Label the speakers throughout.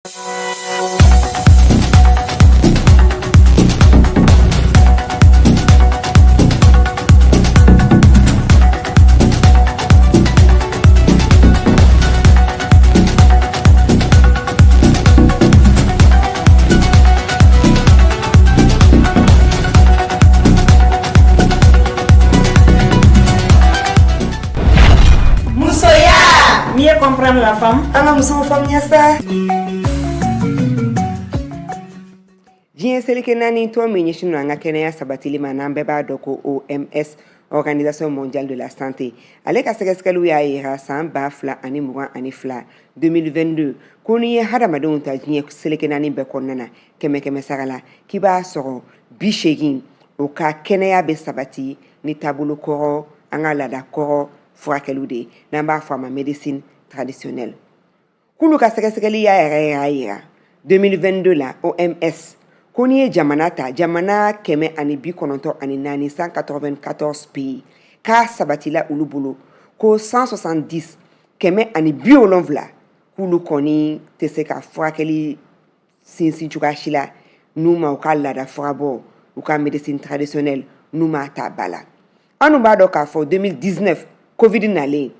Speaker 1: Mieux comprendre la femme.
Speaker 2: An ka musow faamuya sa. Diɲɛ seleke naani tɔn min ɲɛsinnen don an ka kɛnɛya sabatili ma, n'an bɛɛ b'a dɔn ko OMS, Organisation mondiale de la santé, ale ka sɛgɛsɛgɛliw y'a yira san 2022, 2022, ko n'i ye hadamadenw ta diɲɛ seleke naani bɛɛ kɔnɔna na, kɛmɛ kɛmɛ sara la, k'i b'a sɔrɔ 80 o ka kɛnɛya bɛ sabati ni taabolo kɔrɔ, an ka laada kɔrɔ furakɛliw de ye, n'an b'a fɔ a ma médecine traditionnelle. K'olu ka sɛgɛsɛgɛli y'a yɛrɛ y'a yira 2022 la, OMS ko n'i ye jamana ta, jamana 194, 194 pays, k'a sabatila olu bolo ko 170, 170, k'olu kɔni tɛ se ka furakɛli sinsin cogoya si la n'u ma u ka laada furabɔ, u ka médecine traditionnelle, n'u m'a ta ba la. An dun b'a dɔn k'a fɔ 2019 Covid nalen,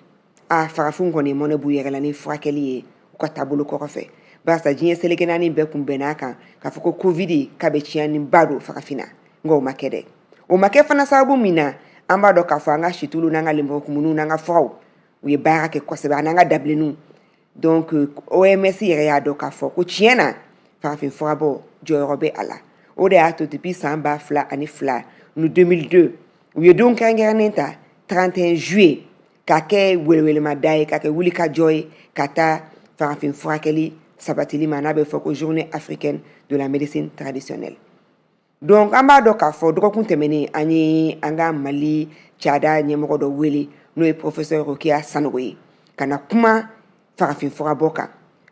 Speaker 2: a farafin kɔni mɔnɛ b'u yɛrɛ la ni furakɛli ye u ka taabolo kɔrɔ fɛ, barisa diɲɛ seleke naani bɛɛ kun bɛnn'a kan k'a fɔ ko Covid k'a bɛ tiɲɛniba don farafinna. Nka o ma kɛ dɛ. O ma kɛ fana sababu min na, an b'a dɔn k'a fɔ an ka situlu n'an ka lenburukumuniw n'an ka furaw, u ye baara kɛ kosɛbɛ, an'an ka dabilenninw. Donc OMS yɛrɛ y'a dɔn k'a fɔ ko tiɲɛ na farafin furabɔ jɔyɔrɔ bɛ a la. O de y'a to depuis san 2002 ni 2002, u ye don kɛrɛnkɛrɛnnen ta, 31 juillet, k'a kɛ welewelemada ye, k'a kɛ wulikajɔ ye ka taa farafin furakɛli sabatili ma, n'a bɛ fɔ ko Journée africaine de la médecine traditionnelle. Donc an b'a dɔn k'a fɔ dɔgɔkun tɛmɛnen, an ye an ka Mali cada ɲɛmɔgɔ dɔ wele, n'o ye professeur Rokiya Sanogo ye, ka na kuma farafin furabɔ kan.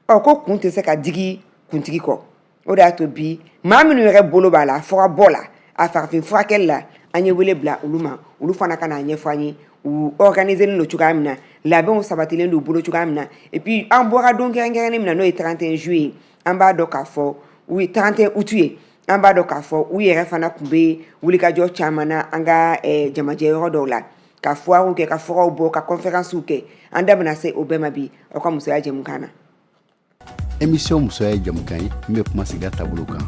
Speaker 2: Ɔ ko kun tɛ se ka digi kuntigi kɔ. O de y'a to bi, maa minnu yɛrɛ bolo b'a la furabɔ la, a farafin furakɛli la, an ye wele bila olu ma, olu fana ka n'a ɲɛfɔ an ye u organiselen don cogoya min na, labɛnw sabatilen don u bolo cogoya min na. Et puis an bɔra don kɛrɛnkɛrɛnnen min na, n'o ye 31 juillet, an b'a dɔn k'a fɔ u ye 31 août ye, an b'a dɔn k'a fɔ u yɛrɛ fana tun bɛ wulikajɔ caman na an ka jamajɛ yɔrɔ dɔw la, ka foirew kɛ, ka furaw bɔ, ka conférences kɛ. An da bɛna se o bɛɛ ma bi aw ka musoya jɛmukan na.
Speaker 3: Émission Musoya ye jamukan ye min bɛ kuma sigida taabolo kan,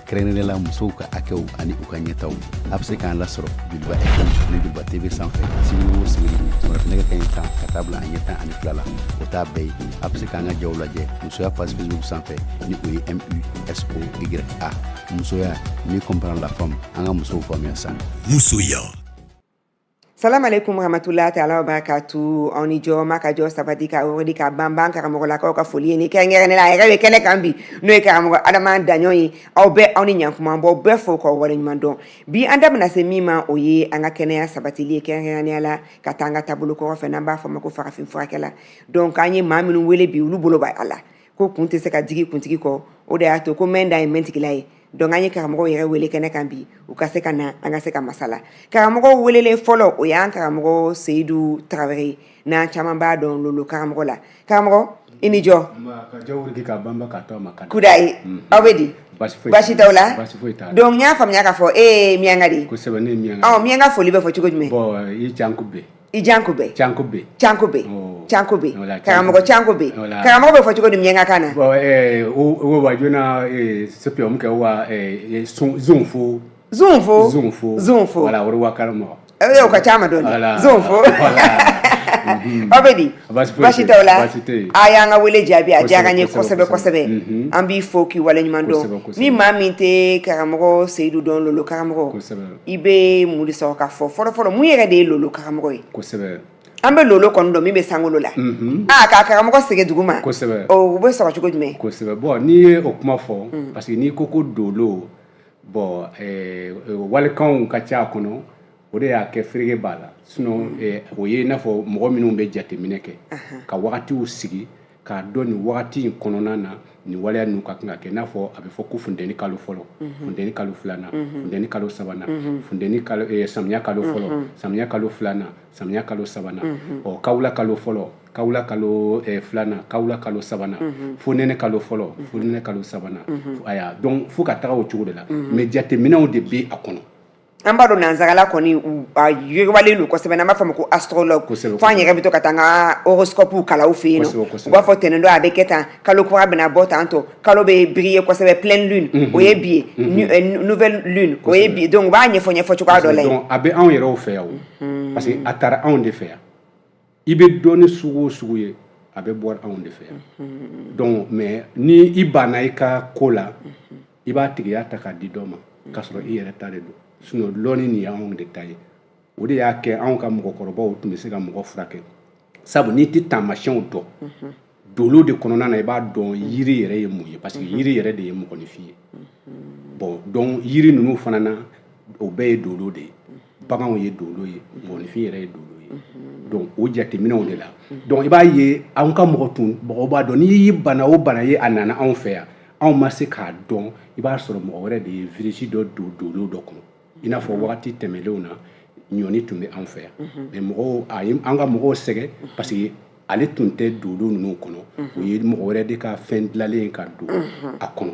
Speaker 3: kɛrɛnkɛrɛnnenya la musow ka hakɛw ani u ka ɲɛtaw. A bɛ se k'an lasɔrɔ Joliba FM ani Joliba TV sanfɛ sibiri o sibiri, sɔgɔmada nɛgɛ kanɲɛ 10 ka taa bila a ɲɛ 12 la. O t'a bɛɛ ye, a bɛ se k'an ka jaw lajɛ Musoya page Facebook sanfɛ, ni o ye MUSOYA. Musoya, mieux comprendre la femme. An ka musow faamuya sa.
Speaker 4: Musoya.
Speaker 2: Salam alaikum rahmatullahi ta'ala wa barakatu. Aw ni jɔ ma ka jɔ sabati ka wurudi ka banban. Karamɔgɔlakaw ka foli ye ni kɛrɛnkɛrɛnnen la, a yɛrɛ bɛ kɛnɛ kan bi, n'o ye karamɔgɔ Adama Daɲɔ ye. Aw bɛɛ, aw ni ɲankuma. An b'aw bɛɛ fo k'aw waleɲuman dɔn. Bi an da bɛna se min ma, o ye an ka kɛnɛya sabatili ye, kɛrɛnkɛrɛnnenya la ka taa an ka taabolo kɔrɔ fɛ, n'an b'a fɔ a ma ko farafin furakɛla. Donc an ye maa minnu wele bi, olu bolo b'a la ko kun tɛ se ka digi kuntigi kɔ. O de y'a to ko mɛn da ye mɛntigila ye. Donc an ye karamɔgɔw yɛrɛ wele kɛnɛ kan bi, u ka se ka na, an ka se ka masala. Karamɔgɔw welelen fɔlɔ, o y'an karamɔgɔ Seyidu Tarawele, n'an caman b'a dɔn lolo karamɔgɔ la. Karamɔgɔ, i ni jɔ. Kudayi, aw bɛ di? Basi t'aw la? Donc n y'a faamuya k'a fɔ e ye miyanka de ye.
Speaker 5: Kosɛbɛ, ne ye miyanka.
Speaker 2: Ɔ, miyanka foli bɛ fɔ cogo jumɛn?
Speaker 5: Bon, i janko bɛ.
Speaker 2: I janko bɛ.
Speaker 5: Canko bɛ.
Speaker 2: Canko bɛ, canko bɛ. Karamɔgɔ canko bɛ. Karamɔgɔ bɛ fɔ cogo di miyanka kan na?
Speaker 5: Bon, o wa joona sepi o kɛ wa zon fo.
Speaker 2: Zon fo.
Speaker 5: Zon fo.
Speaker 2: Zon fo.
Speaker 5: Voilà, o wa karamɔgɔ.
Speaker 2: O ka ca ma dɔɔni. Zon fo. Aw bɛ di? Basi t'aw la? A y'an ka wele jaabi, a diyara n ye kosɛbɛ kosɛbɛ. An b'i fo k'i waleɲuman dɔn. Ni maa min tɛ karamɔgɔ Seyidu dɔn, lolo karamɔgɔ, i bɛ mun de sɔrɔ ka fɔ fɔlɔ fɔlɔ? Mun yɛrɛ de ye lolo karamɔgɔ ye? An bɛ lolo kɔni dɔn min bɛ sankolo la, aa k'a karamɔgɔ segin dugu ma, o bɛ sɔrɔ cogo jumɛn?
Speaker 5: Kosɛbɛ. Bon, n'i ye o kuma fɔ, parce que n'i ko ko dolo, bon, walikanw ka ca a kɔnɔ, o de y'a kɛ fereke b'a la. Sinon o ye i n'a fɔ mɔgɔ minnu bɛ jateminɛ kɛ ka wagatiw sigi. k'a dɔn nin wagati in kɔnɔna na nin waleya ninnu ka kan ka kɛ. I n'a fɔ a bɛ fɔ ko funteni kalo fɔlɔ, funteni kalo filanan, funteni kalo sabanan, funteni kalo, samiya kalo fɔlɔ, samiya kalo filanan, samiya kalo sabanan, ɔ kawula kalo fɔlɔ, kawula kalo filanan, kawula kalo sabanan, fonɛnɛ kalo fɔlɔ, fonɛnɛ kalo sabanan. Aya, donc fo ka taga o cogo de la. Mais jateminɛw de bɛ a kɔnɔ.
Speaker 2: An b'a dɔn nansarala kɔni, a yiriwalen don kosɛbɛ, n'an b'a fɔ a ma ko astrologue. Fo an yɛrɛ bɛ to ka taa an ka horoscope kalan u fɛ yen nɔ. U b'a fɔ tɛnɛn don a bɛ kɛ tan, kalo kura bɛna bɔ tan tɔ, kalo bɛ briller kosɛbɛ, pleine lune o ye bi ye, nouvelle lune o ye bi. Donc u b'a ɲɛfɔ ɲɛfɔ cogoya dɔ la yen.
Speaker 5: A bɛ anw yɛrɛw fɛ yan o, parce que a taara anw de fɛ yan. I bɛ dɔnni sugu o sugu ye, a bɛ bɔ anw de fɛ yan. Donc mais ni i banna i ka ko la, i b'a tigiya ta k'a di dɔ ma k'a sɔrɔ i yɛrɛ ta de don. Sinon lɔnni nin y'anw de ta ye. O de y'a kɛ anw ka mɔgɔkɔrɔbaw tun bɛ se ka mɔgɔ furakɛ, sabu n'i tɛ taamasiyɛnw dɔn, dolo de kɔnɔna na i b'a dɔn yiri yɛrɛ ye mun ye, parce que yiri yɛrɛ de ye mɔgɔninfin ye. Bon, donc yiri ninnu fana na, o bɛɛ ye dolo de ye, baganw ye dolo ye, mɔgɔninfin yɛrɛ ye dolo ye. Donc o jateminɛw de la, donc i b'a ye anw ka mɔgɔ tun mɔgɔw b'a dɔn n'i ye bana o bana ye, a nana anw fɛ yan, anw ma se k'a dɔn, i b'a sɔrɔ mɔgɔ wɛrɛ de ye virus dɔ don dolo dɔ kɔnɔ. I n'a fɔ wagati tɛmɛnlenw na, ɲɔni tun bɛ anw fɛ yan, mais mɔgɔw a ye an ka mɔgɔw sɛgɛn, parce que ale tun tɛ dolo ninnu kɔnɔ, o ye mɔgɔ wɛrɛ de ka fɛn dilanlen ka don a kɔnɔ.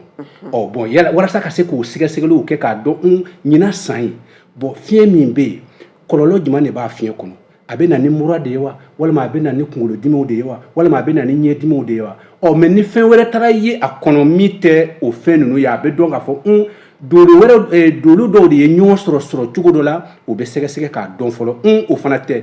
Speaker 5: Ɔ bon, yala walasa ka se k'o sɛgɛsɛgɛliw kɛ k'a dɔn ɲinan san ye, bon, fiɲɛ min bɛ yen, kɔlɔlɔ jumɛn de b'a fiɲɛ kɔnɔ? A bɛ na ni mura de ye wa, walima a bɛ na ni kunkolodimiw de ye wa, walima a bɛ na ni ɲɛdimiw de ye wa? Ɔ mais ni fɛn wɛrɛ taara ye a kɔnɔ min tɛ o fɛn ninnu ye, a bɛ dɔn k'a fɔ dolo wɛrɛ, dolo dɔw de ye ɲɔgɔn sɔrɔ sɔrɔ cogo dɔ la. O bɛ sɛgɛsɛgɛ k'a dɔn fɔlɔ, o fana tɛ,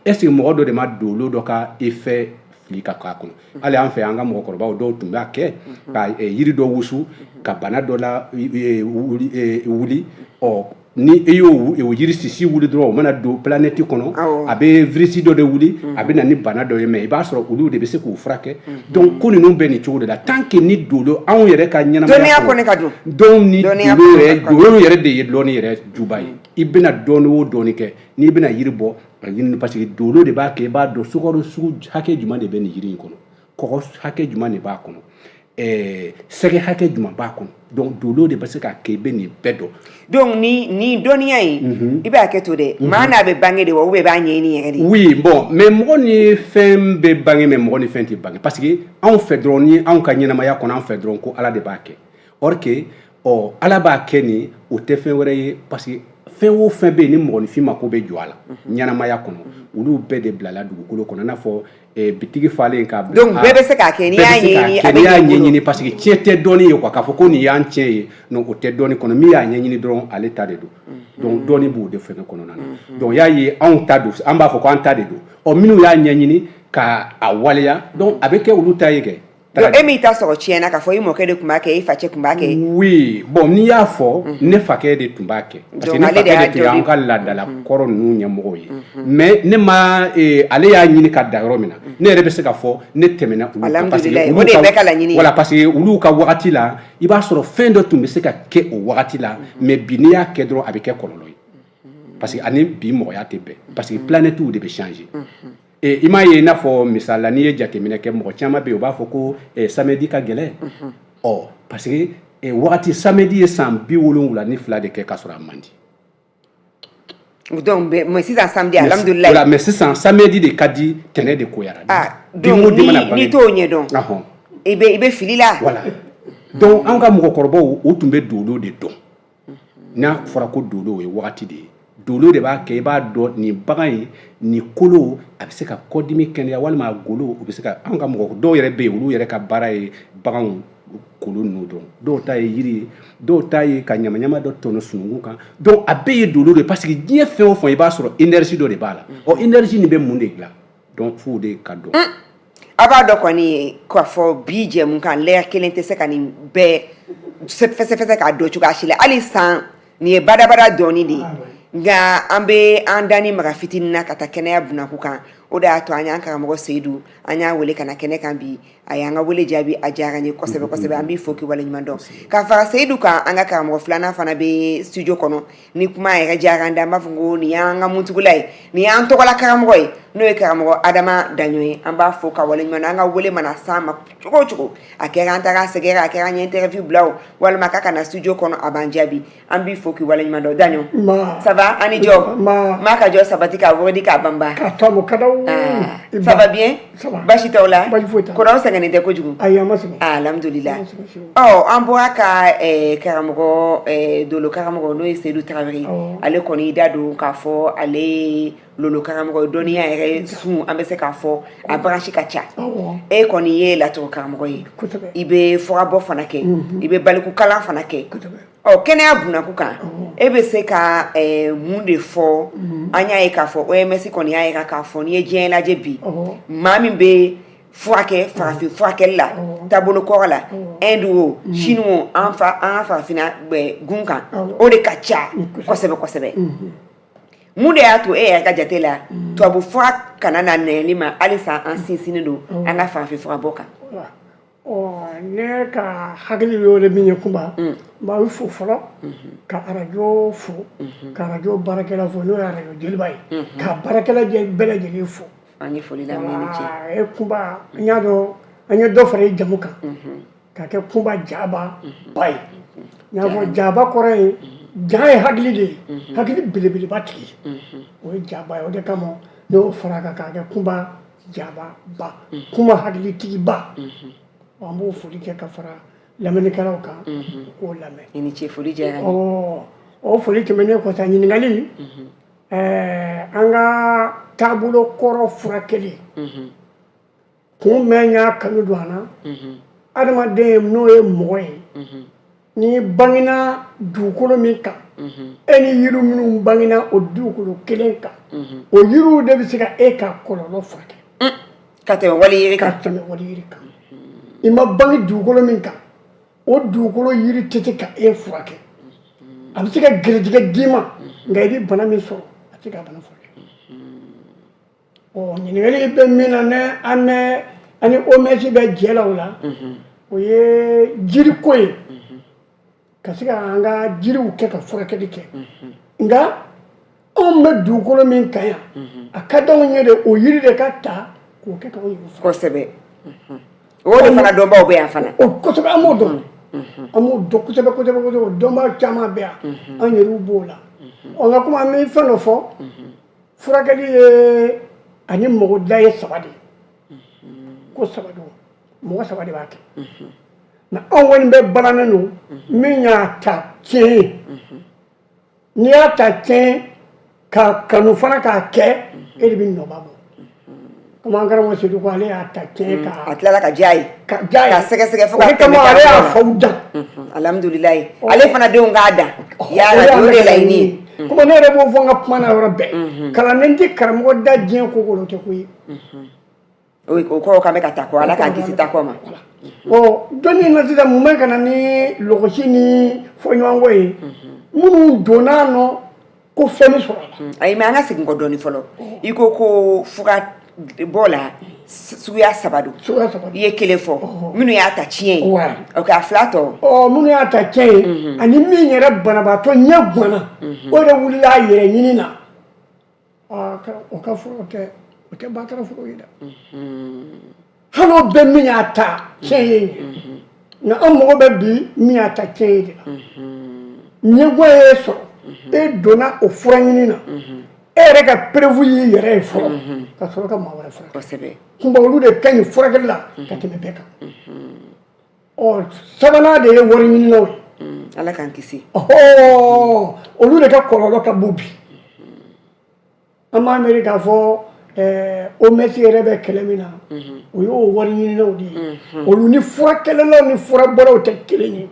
Speaker 5: est ce que mɔgɔ dɔ de ma dolo dɔ ka effet fili ka k'a kɔnɔ? Hali an fɛ, an ka mɔgɔkɔrɔbaw dɔw tun b'a kɛ ka yiri dɔ wusu ka bana dɔ la wuli. Ɔ ni e y'o o yiri sisi wuli dɔrɔn, o mana don planète kɔnɔ, a bɛ virus dɔ de wuli, a bɛ na ni bana dɔ ye. Mais i b'a sɔrɔ olu de bɛ se k'o furakɛ. Donc ko ninnu bɛ nin cogo de la, tant que ni dolo anw yɛrɛ ka ɲɛnamaya
Speaker 2: Dɔnniya kɔni ka dun.
Speaker 5: Donc ni dolo yɛrɛ, dolo yɛrɛ de ye dɔnni yɛrɛ juba ye. I bɛna dɔɔni o dɔɔni kɛ, n'i bɛna yiri bɔ a ɲini, parce que dolo de b'a kɛ i b'a dɔn sukaro sugu hakɛ jumɛn de bɛ nin yiri in kɔnɔ, kɔgɔ hakɛ jumɛn de b'a kɔnɔ, sɛgɛ hakɛ jumɛn b'a kɔnɔ. Donc dolo de bɛ se k'a kɛ i bɛ nin bɛɛ dɔn.
Speaker 2: Donc ni dɔnniya in, i b'a kɛ to dɛ, maa n'a bɛ bange de wa, ou bien i b'a ɲɛɲini yɛrɛ de?
Speaker 5: Oui, bon, mais mɔgɔ ni fɛn bɛ bange, mais mɔgɔ ni fɛn tɛ bange, parce que anw fɛ dɔrɔn, ni anw ka ɲɛnamaya kɔnɔ, an fɛ dɔrɔn ko Ala de b'a kɛ. Or que ɔ Ala b'a kɛ nin, o tɛ fɛn wɛrɛ ye, parce que fɛn o fɛn bɛ yen ni mɔgɔninfin mako bɛ jɔ a la ɲɛnamaya kɔnɔ, olu bɛɛ de bilala dugukolo kɔnɔ, i n'a fɔ bitigi falen ka
Speaker 2: bila. Donc bɛɛ bɛ se k'a kɛ n'i y'a ɲɛɲini,
Speaker 5: a bɛ. N'i y'a ɲɛɲini, parce que tiɲɛ tɛ dɔnni ye quoi, k'a fɔ ko nin y'an tiɲɛ ye, non, o tɛ dɔnni kɔnɔ. Min y'a ɲɛɲini dɔrɔn, ale ta de don. Donc dɔnni b'o de fɛngɛ kɔnɔna na. Donc y'a ye anw ta don, an b'a fɔ ko an ta de don. Ɔ minnu y'a ɲɛɲini ka a waleya, donc a bɛ kɛ olu ta ye kɛ.
Speaker 2: Donc e m'i ta sɔrɔ tiɲɛ na k'a fɔ i mɔkɛ de tun b'a kɛ, i facɛ tun b'a kɛ?
Speaker 5: Oui, bon, n'i y'a fɔ, ne fakɛ de tun b'a kɛ, parce que ne fakɛ de tun y'an ka laadala kɔrɔ ninnu ɲɛmɔgɔ ye. Mais ne ma, ale y'a ɲini ka da yɔrɔ min na, ne yɛrɛ bɛ se ka fɔ ne tɛmɛna olu
Speaker 2: kan, parce que o de ye bɛɛ ka laɲini ye.
Speaker 5: Voilà, parce que olu ka wagati la, i b'a sɔrɔ fɛn dɔ tun bɛ se ka kɛ o wagati la, mais bi n'i y'a kɛ dɔrɔn, a bɛ kɛ kɔlɔlɔ ye, parce que ani bi mɔgɔya tɛ bɛn, parce que planète de bɛ changer. I m'a ye, i n'a fɔ misali la, n'i ye jateminɛ kɛ, mɔgɔ caman bɛ yen, u b'a fɔ ko samedi ka gɛlɛn. Ɔ parce que wagati samedi ye san 72 de kɛ k'a sɔrɔ a man di.
Speaker 2: Donc mais sisan samedi, alhamdulilayi.
Speaker 5: Voilà, mais sisan samedi de ka di, tɛnɛ de koyara.
Speaker 2: Ah, donc n'i t'o ɲɛdɔn, i bɛ fili la.
Speaker 5: Voilà, donc an ka mɔgɔkɔrɔbaw, o tun bɛ dolo de dɔn. N'a fɔra ko dolo, o ye wagati de ye. Dolo de b'a kɛ i b'a dɔn nin bagan in, nin kolo, a bɛ se ka kɔdimi kɛnɛya, walima a golo, o bɛ se ka. Anw ka mɔgɔ dɔw yɛrɛ bɛ yen, olu yɛrɛ ka baara ye baganw kolo ninnu dɔrɔn. Dɔw ta ye yiri ye, dɔw ta ye ka ɲamaɲama dɔ tɔnɔ sununkun kan. Donc a bɛɛ ye dolo de, parce que diɲɛ fɛn o fɛn, i b'a sɔrɔ énergie dɔ de b'a la. Ɔ énergie nin bɛ mun de dilan? Donc f'o de ka dɔn.
Speaker 2: A b'a dɔn kɔni k'a fɔ bi jɛmukan lɛrɛ kelen tɛ se ka nin bɛɛ fɛsɛfɛsɛ k'a dɔn cogoya si la. Hali san nin ye badabada dɔɔni de ye, nka an bɛ an da ni maga fitinin na ka taa kɛnɛya bunakun kan. O de y'a to an y'an karamɔgɔ Seyidu, an y'a wele ka na kɛnɛ kan bi. A y'an ka wele jaabi, a diyara n ye kosɛbɛ kosɛbɛ. An b'i fo k'i waleɲuman dɔn. Ka fara Seyidu kan, an ka karamɔgɔ filanan fana bɛ studio kɔnɔ. Ni kuma yɛrɛ diyara an da, an b'a fɔ ko nin y'an ka muntugula ye, nin y'an tɔgɔla karamɔgɔ ye, N'o ye karamɔgɔ Adama Daɲɔ ye, an b'a fo ka waleɲuman. An ka wele mana s'a ma cogo o cogo, a kɛra an taara sɛgɛrɛ, a kɛra an ye interview bila o, walima k'a ka na studio kɔnɔ, a b'an jaabi. An b'i fo k'i waleɲuman dɔn. Daɲɔ, ça va? Ani jɔ maa ka jɔ sabati k'a wurudi k'a banba.
Speaker 4: Ka taamu kadaw.
Speaker 2: Ça va bien? Baasi t'aw la? Kɔrɔ sɛgɛnnen tɛ kojugu?
Speaker 4: Ayi, an ma sɛgɛn.
Speaker 2: Alhamdulillah. Ɔ, an bɔra ka karamɔgɔ dolo karamɔgɔ, n'o ye Seyidu Tarawele, ale kɔni da don k'a fɔ ale ye lolo karamɔgɔ ye. Dɔnniya yɛrɛ sun, an bɛ se k'a fɔ a branche ka ca. E kɔni ye laturu karamɔgɔ ye, i bɛ furabɔ fana kɛ, i bɛ balikukalan fana kɛ. Ɔ, kɛnɛya bunakun kan, e bɛ se ka mun de fɔ? An y'a ye k'a fɔ OMS kɔni y'a jira k'a fɔ n'i ye diɲɛ lajɛ bi, maa min bɛ furakɛ farafin furakɛli la taabolo kɔrɔ la, Inde o, Chine o, an fa an ka farafinna gun kan, o de ka ca kosɛbɛ kosɛbɛ. Mun de y'a to e yɛrɛ ka jate la, tubabu fura kana na nɛli ma, halisa an sinsinnen don an ka farafin fura bɔ kan?
Speaker 4: Ɔ, ne ka hakili y'o de min ye, Kunba, n b'aw fo fɔlɔ, ka arajo fo, ka arajo baarakɛla fo, n'o ye arajo Joliba ye, ka baarakɛla bɛɛ lajɛlen fo.
Speaker 2: An ye foli lamɛn ni
Speaker 4: ce. E Kunba, an y'a dɔn an ye dɔ fara i jamu kan ka kɛ Kunba Jaba ba ye. N y'a fɔ, jaba kɔrɔ ye, ja ye hakili de ye, hakili belebeleba tigi, o ye jaba ye. O de kama ne y'o fara a kan k'a kɛ Kunba Jaba ba, Kunba hakilitigiba. An b'o foli kɛ ka fara lamɛnnikɛlaw kan, u k'o lamɛn.
Speaker 2: I ni ce, foli diyara n
Speaker 4: ye. O foli tɛmɛnen kɔ sa, ɲininkali, an ka taabolo kɔrɔ furakɛli kun mɛn y'a kanu don an na. Adamaden, n'o ye mɔgɔ ye, n'i bangena dugukolo min kan, e ni yiri minnu bangena o dugukolo kelen kan, o yiriw de bɛ se ka e ka kɔlɔlɔ furakɛ.
Speaker 2: Ka tɛmɛ wali yiri
Speaker 4: kan. Ka tɛmɛ wali yiri kan. I ma bange dugukolo min kan, o dugukolo yiri tɛ se ka e furakɛ. A bɛ se ka gɛrɛjɛgɛ d'i ma, nka i bɛ bana min sɔrɔ, a tɛ se ka bana furakɛ. Ɔ, ɲininkali bɛ min na, ne an bɛ ani OMS bɛ jɛ la o la, o ye jiriko ye, ka se ka an ka jiriw kɛ ka furakɛli kɛ. Nka anw bɛ dugukolo min kan yan, a ka d'anw ye de o yiri de ka ta k'o kɛ k'anw yɛrɛ furakɛ.
Speaker 2: Kosɛbɛ, o de fana dɔnbaw bɛ yan fana.
Speaker 4: O kosɛbɛ, an b'o dɔn, an b'o dɔn kosɛbɛ kosɛbɛ kosɛbɛ. O dɔnbaa caman bɛ yan, an yɛrɛw b'o la. Ɔ, nka komi an bɛ fɛn dɔ fɔ, furakɛli ye ani mɔgɔ da ye saba de ye, ko saba don, mɔgɔ saba de b'a kɛ. Nka anw kɔni bɛ balannen don min y'a ta tiɲɛ ye. N'i y'a ta tiɲɛ k'a kanu fana k'a kɛ, e de bɛ nɔba bɔ. Komi an karamɔgɔ Sedu ko ale y'a ta tiɲɛ ka
Speaker 2: a tilala ka diya ye.
Speaker 4: Ka diya ye.
Speaker 2: Ka sɛgɛsɛgɛ fo
Speaker 4: ka
Speaker 2: tɛmɛ.
Speaker 4: Kama ale y'a faw dan.
Speaker 2: Alhamdulilayi, ale fana denw k'a dan yala, o de laɲini
Speaker 4: ye. Komi ne yɛrɛ b'o fɔ n ka kuma na yɔrɔ bɛɛ, kalanden tɛ karamɔgɔ da diɲɛ ko ko tɛ ko ye.
Speaker 2: O kɔrɔ k'an bɛ ka taa kɔ, Ala k'an kisi taa kɔ ma.
Speaker 4: Ɔ, dɔnni na sisan, mun bɛ ka na ni lɔgɔsi ni fɔɲɔgɔnkɔ ye? Minnu donna nɔ ko fɛn bɛ sɔrɔ a la.
Speaker 2: Ayi, mais an ka segin kɔ dɔɔni fɔlɔ. I ko ko fura bɔ la, suguya saba don.
Speaker 4: Suguya saba.
Speaker 2: I ye kelen fɔ, minnu y'a ta tiɲɛ ye. Ok, a fila tɔ?
Speaker 4: Ɔ, minnu y'a ta tiɲɛ ye, ani min yɛrɛ banabaatɔ ɲɛ ganna, o de wulila a yɛrɛ ɲini na. O ka fura tɛ, o tɛ batara fura ye dɛ. Hali o bɛɛ, min y'a ta tiɲɛ ye. Nka an mago bɛ bi min y'a ta tiɲɛ ye de la. Ɲɛguwan y'e sɔrɔ, e donna o fura ɲini na, e yɛrɛ ka preuve y'i yɛrɛ ye fɔlɔ, ka sɔrɔ ka maa wɛrɛ furakɛ. Kunba, olu de ka ɲi furakɛli la ka tɛmɛ bɛɛ kan. Ɔ, sabanan de ye wari ɲininaw ye.
Speaker 2: Ala k'an kisi.
Speaker 4: Ɔhɔ, olu de ka kɔlɔlɔ ka bon bi. An b'a miiri k'a fɔ OMS yɛrɛ bɛ kɛlɛ min na, o y'o wari ɲininaw de ye. Olu ni furakɛlaw ni furabɔlaw tɛ kelen ye.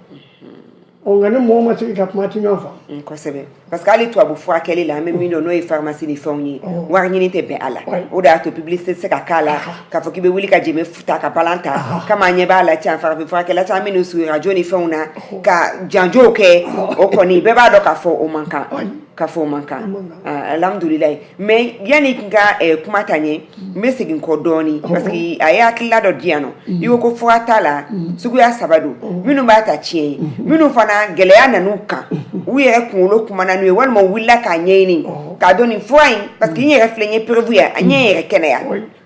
Speaker 4: Ɔ, nka ni mɔgɔ ma sigi ka kuma, ti ɲɔgɔn
Speaker 2: faamu. Kosɛbɛ, parce que hali tubabu furakɛli la, an bɛ min dɔn, n'o ye pharmacie ni fɛnw ye, wari ɲini tɛ bɛn a la. O de y'a to publicité tɛ se ka k'a la, k'a fɔ k'i bɛ wuli ka jɛmɛ ta ka balan ta kama. An ɲɛ b'a la can, farafin furakɛla caman minnu sigi radio ni fɛnw na ka janjow kɛ, o kɔni bɛɛ b'a dɔn k'a fɔ o man kan, k'a fɔ o man kan. Alhamdulilayi. Mais yanni n ka kuma ta ɲɛ, n bɛ segin kɔ dɔɔni, parce que a ye hakilila dɔ di yan nɔ. I ko ko fura t'a la, suguya saba don, minnu b'a ta tiɲɛ ye, minnu fana fana gɛlɛya nan'u kan, u yɛrɛ kunkolo kumana n'u ye, walima u wulila k'a ɲɛɲini k'a dɔn nin fura in, parce que n yɛrɛ filɛ, n ye preuve ye, a ɲɛ yɛrɛ kɛnɛya.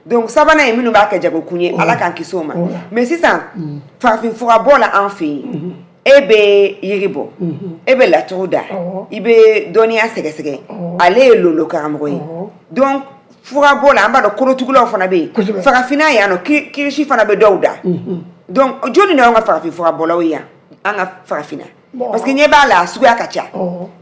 Speaker 2: Donc sabanan ye minnu b'a kɛ jagokun ye, Ala k'an kisi o ma. Mais sisan farafin fura bɔ la an fɛ yen, e bɛ yiri bɔ, e bɛ laturu da, i bɛ dɔnniya sɛgɛsɛgɛ, ale ye lolo karamɔgɔ ye. Donc fura bɔ la, an b'a dɔn kolotugulaw fana bɛ yen farafinna yan nɔ, kirisi fana bɛ dɔw da. Donc jɔnni de y'anw ka farafin fura bɔlaw ye yan, an ka farafinna? Parce que ɲɛ b'a la, a suguya ka ca.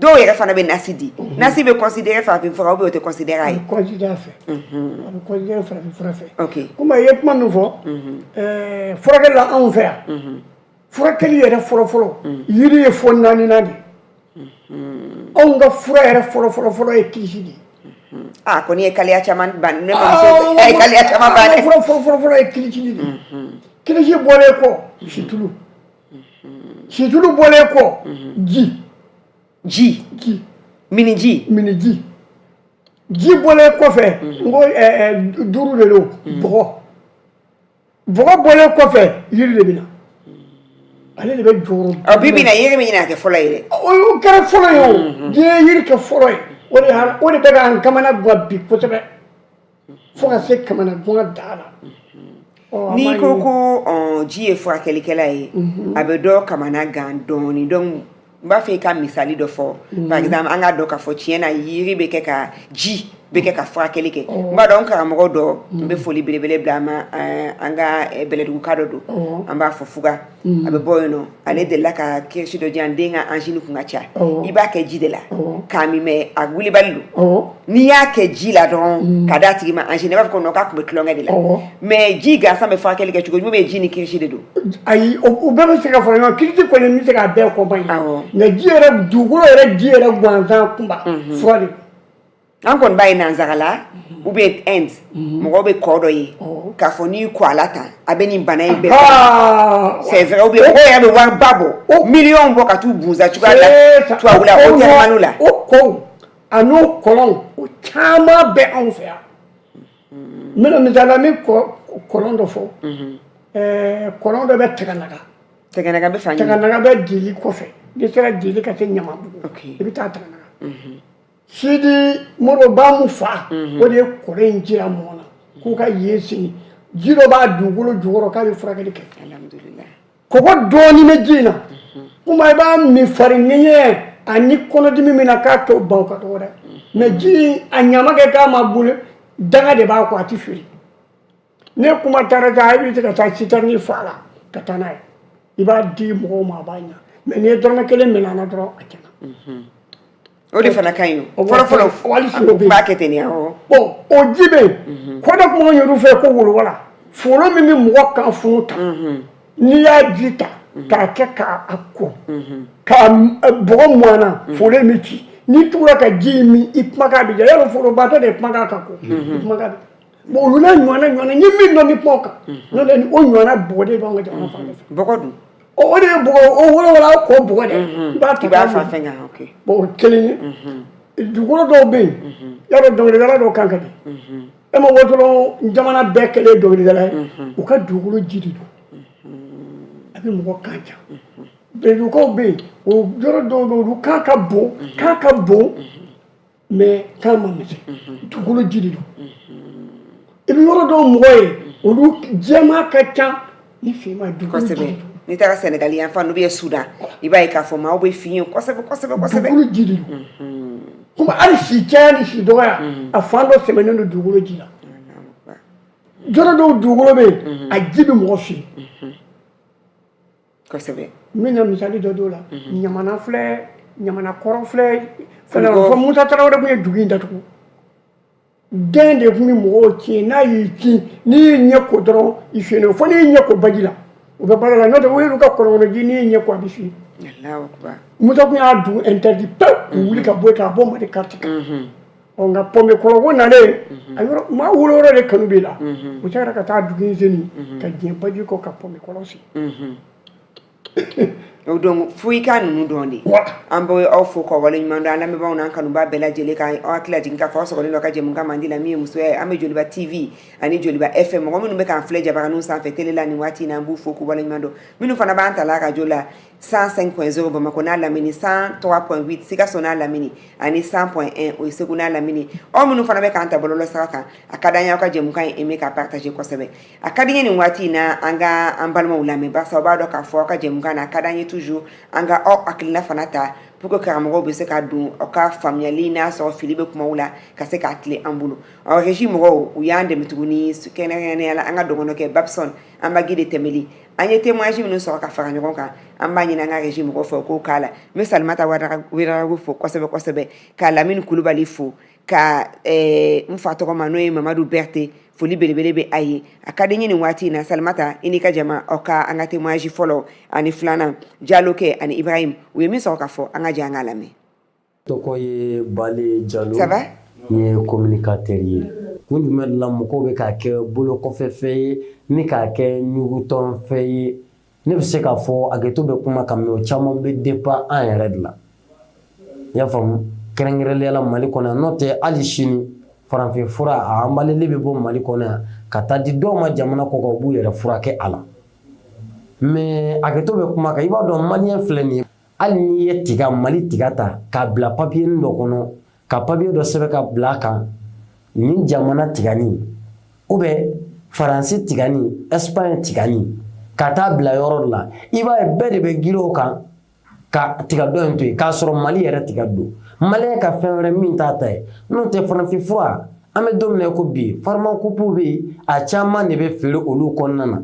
Speaker 2: Dɔw yɛrɛ fana bɛ nasi di. Nasi bɛ considérer farafin fura ou bien o tɛ considérer a ye?
Speaker 4: A bɛ considérer a fɛ, a bɛ considérer farafin fura fɛ. Komi i ye kuma min fɔ, furakɛli la anw fɛ yan, furakɛli yɛrɛ fɔlɔ-fɔlɔ, yiri ye fɔ naaninan de ye. Anw ka fura yɛrɛ fɔlɔ-fɔlɔ fɔlɔ ye kirisi de ye.
Speaker 2: Ah, kɔni ye kaliya caman ban ne bamuso ye, kaliya caman ban dɛ.
Speaker 4: Fura fɔlɔ fɔlɔ ye kirisi de ye. Kirisi bɔlen kɔ, situlu. Situlu bɔlen kɔ, ji.
Speaker 2: Ji?
Speaker 4: Ji.
Speaker 2: Miniji?
Speaker 4: Miniji. Ji bɔlen kɔfɛ, n ko duuru de don. Bɔgɔ. Bɔgɔ bɔlen kɔfɛ, yiri de bɛ na, ale de bɛ jɔyɔrɔ.
Speaker 2: Ɔ, bi bi in na, yiri bɛ ɲini ka kɛ fɔlɔ ye dɛ.
Speaker 4: O kɛra fɔlɔ ye, o diɲɛ ye yiri kɛ fɔlɔ ye. O de y'a o de bɛ k'an kamana gan bi kosɛbɛ, fo ka se kamana gan da la.
Speaker 2: N'i ko ko ji ye furakɛlikɛla ye, a bɛ dɔ kamana gan dɔɔnin. Donc n b'a fɛ i ka misali dɔ fɔ. Par exemple, an k'a dɔn k'a fɔ tiɲɛ na, yiri bɛ kɛ ka, ji bɛ kɛ ka furakɛli kɛ. N b'a dɔn, n karamɔgɔ dɔ, n bɛ foli belebele bila a ma, an ka bɛlɛduguka dɔ don, an b'a fɔ Fuga, a bɛ bɔ yen nɔ. Ale delila ka kirisi dɔ di yan, den ka angine kun ka ca. I b'a kɛ ji de la k'a min, mais a wulibali don. N'i y'a kɛ ji la dɔrɔn ka d'a tigi ma, angine, i b'a fɔ ko non, k'a tun bɛ tulonkɛ de la. Mais ji gansan bɛ furakɛli kɛ cogo jumɛn bɛ? Ji ni kirisi de don?
Speaker 4: Ayi, o bɛɛ bɛ se ka fara ɲɔgɔn kan. Kirisi kɔni bɛ se k'a bɛɛ accompagner, mais ji yɛrɛ, dugukolo yɛrɛ, ji yɛrɛ gansan kunba fura de don.
Speaker 2: An kɔni b'a ye nanzara ou bien Inde, mɔgɔw bɛ kɔ dɔ ye k'a fɔ n'i ko a la tan, a bɛ nin bana in bɛɛ. C'est vrai, ou bien mɔgɔw yɛrɛ bɛ wariba bɔ, miliyɔn bɔ, ka t'u bunza cogoya la tubabula o tɛrɛmaniw la.
Speaker 4: O kɔw a n'o kɔlɔn, o caman bɛ anw fɛ yan. N bɛna misali la, n bɛ kɔlɔn dɔ fɔ. Kɔlɔn dɔ bɛ Tɛgɛnaga.
Speaker 2: Tɛgɛnaga bɛ fan?
Speaker 4: Tɛgɛnaga bɛ Dili kɔfɛ. N'i sera Dili ka se Ɲamabugu, i bɛ taa Tɛgɛnaga. Sidi Moribo Bamu fa, o de ye kɔlɔn in jira mɔgɔ la k'u ka yen sigi. Ji dɔ b'a dugukolo jukɔrɔ k'a bɛ furakɛli kɛ. Kɔgɔ dɔɔnin bɛ ji in na kuma, i b'a min, fari ŋɛɲɛ ani kɔnɔdimi min na, k'a t'o ban, o ka dɔgɔ dɛ. Mais ji in, a ɲama kɛ k'a ma bolo, danga de b'a kɔ, a ti feere. Ne kuma taara taa, i bɛ se ka taa citerne fa la ka taa n'a ye, i b'a di mɔgɔw ma, a b'a ɲa. Mais n'i ye dɔrɔmɛ kelen minɛ a la dɔrɔn, a tiɲɛna.
Speaker 2: O de fana ka ɲi o. Fɔlɔ fɔlɔ,
Speaker 4: hali sini o bɛ
Speaker 2: yen, b'a kɛ ten de, awɔ.
Speaker 4: Bon, o ji bɛ yen. Kɔ dɔ tun b'anw yɛrɛ fɛ ko wolowala foro min bɛ mɔgɔ kan funu ta, n'i y'a ji ta k'a kɛ k'a ko k'a bɔgɔ mɔn na, foro in bɛ ci. N'i tugura ka ji in min, i kumakan bɛ ja. Yɔrɔ forobatɔ de ye kumakan ka ko, i kumakan bɛ. Bon, olu n'a ɲɔgɔnna ɲɔgɔnna, n ye min dɔn, ni kuma o kan, n'o tɛ, o ɲɔgɔnna bɔgɔ de b'anw ka jamana fan bɛɛ fɛ.
Speaker 2: Bɔgɔ dun?
Speaker 4: O de ye bɔgɔ, o wolowala kɔ bɔgɔ dɛ, i b'a ta.
Speaker 2: I b'a fa fɛn kan, ok.
Speaker 4: Bon, o kelen ye. Dugukolo dɔw bɛ yen, yadɔ dɔnkilidala dɔw kan ka di e ma. Wɔtɔrɔ jamana bɛɛ kɛlen ye dɔnkilidala ye, u ka dugukolo ji de don, a bɛ mɔgɔ kan ja. Bɛndugukaw bɛ yen, o yɔrɔ dɔw bɛ yen, olu kan ka bon, kan ka bon, mais kan ma misɛn, dugukolo ji de don. I bɛ yɔrɔ dɔw mɔgɔ ye, olu jɛman ka ca ni finman, dugukolo ji de don.
Speaker 2: N'i taara Sénégal yan fan ou bien Soudan, i b'a ye k'a fɔ maaw bɛ fin ye kosɛbɛ kosɛbɛ kosɛbɛ.
Speaker 4: Dugukolo ji de don. Komi hali si caya ni si dɔgɔya, a fan dɔ sɛmɛnen don dugukolo ji la. Yɔrɔ dɔw dugukolo bɛ yen, a ji bɛ mɔgɔ fin. N bɛna misali dɔ d'o la. Ɲamana filɛ, Ɲamana kɔrɔ filɛ fɛnɛ, fɔ Musa Tarawele tun ye dugu in datugu. Den de tun bɛ mɔgɔw kin, n'a y'i kin, n'i y'i ɲɛ ko dɔrɔn, i fiyennen. Fo n'i y'i ɲɛ ko baji la, o bɛ baara la. N'o tɛ, o y'olu ka kɔlɔn ji, n'i y'i ɲɛ ko, a bɛ fin. Musa tun y'a dugu interdit pewu, k'u wuli ka bɔ yen, k'a bɔ Mali carte kan. Ɔ, nka pɔnpe kɔlɔnko nalen, a yɔrɔ maa wolo yɔrɔ de kanu b'i la, u sera ka taa dugu in seni ka diɲɛ baji kɔ ka pɔnpe kɔlɔn sen.
Speaker 2: O donc fo i ka ninnu dɔn de. An bɛ aw fo k'aw waleɲuman dɔn, an lamɛnbaaw n'an kanubaa bɛɛ lajɛlen, ka aw hakili lajigin k'a fɔ aw sɔgɔlen don a ka jɛmukan mandi la, min ye musoya ye. An bɛ Joliba TV ani Joliba FM. Mɔgɔ minnu bɛ k'an filɛ jabaraninw sanfɛ télé la nin waati in na, an b'u fo k'u waleɲuman dɔn. Minnu fana b'an ta la radio la, 105.0 Bamakɔ n'a lamini, 103.8 Sikaso n'a lamini, ani 100.1, o ye Segu n'a lamini. Aw minnu fana bɛ k'an ta bɔlɔlɔ sira kan, a ka d'an ye aw ka jɛmukan in aimer, ka partager kosɛbɛ. A ka di n ye nin waati in na an ka an balimaw lamɛn, barisa aw b'a dɔn k'a fɔ aw ka jɛmukan na, a ka d'an ye toujours an ka aw hakilina fana ta pour que karamɔgɔw bɛ se ka don aw ka faamuyali, n'a sɔrɔ fili bɛ kumaw la, ka se k'a tilen an bolo. Ɔ, régie mɔgɔw, u y'an dɛmɛ tuguni, kɛrɛnkɛrɛnnenya la an ka dɔgɔnɔkɛ Babson, an ba de tɛmɛli. An ye témoignage minnu sɔrɔ ka fara ɲɔgɔn kan, an b'a ɲini an ka régie mɔgɔw fɛ u k'o k'a la. N bɛ Salimata Ouédraogo fo kosɛbɛ kosɛbɛ, ka Lamini Kulubali fo, ka n fa tɔgɔ ma, n'o ye Mamadu Berete, foli belebele bɛ a ye. A ka di n ye nin waati in na, Salimata, i n'i ka jama, aw ka an ka témoignage fɔlɔ ani filanan, Jalokɛ ani Ibrahim, u ye min sɔrɔ ka fɔ, an ka jɛ an k'a lamɛn.
Speaker 6: Tɔgɔ ye Bale Jalo.
Speaker 2: Ça va?
Speaker 6: N ye communicateur ye. Kun jumɛn de la mɔgɔw bɛ k'a kɛ bolo kɔfɛfɛn ye ni k'a kɛ ɲugutɔnfɛn ye? Ne bɛ se k'a fɔ hakɛto bɛ kuma kan, mais o caman bɛ dépend an yɛrɛ de la, i y'a faamu, kɛrɛnkɛrɛnnenya la Mali kɔnɔ yan. N'o tɛ, hali sini farafin fura a anbaleli bɛ bɔ Mali kɔnɔ yan ka taa di dɔw ma jamana kɔ kan, u b'u yɛrɛ furakɛ a la. Mais hakɛto bɛ kuma kan, i b'a dɔn, malien filɛ nin ye, hali n'i ye tiga, Mali tiga ta k'a bila papier dɔ kɔnɔ, ka papier dɔ sɛbɛn ka bila a kan, nin jamana tigani ou bien Faransi tigani, Espagne tigani, ka taa bila yɔrɔ dɔ la, i b'a ye bɛɛ de bɛ girin o kan ka tiga dɔ in to yen, k'a sɔrɔ Mali yɛrɛ tiga don. Malien ka fɛn wɛrɛ min t'a ta ye, n'o tɛ farafin fura. An bɛ don min na i ko bi, pharmacopée bɛ yen, a caman de bɛ feere olu kɔnɔna na,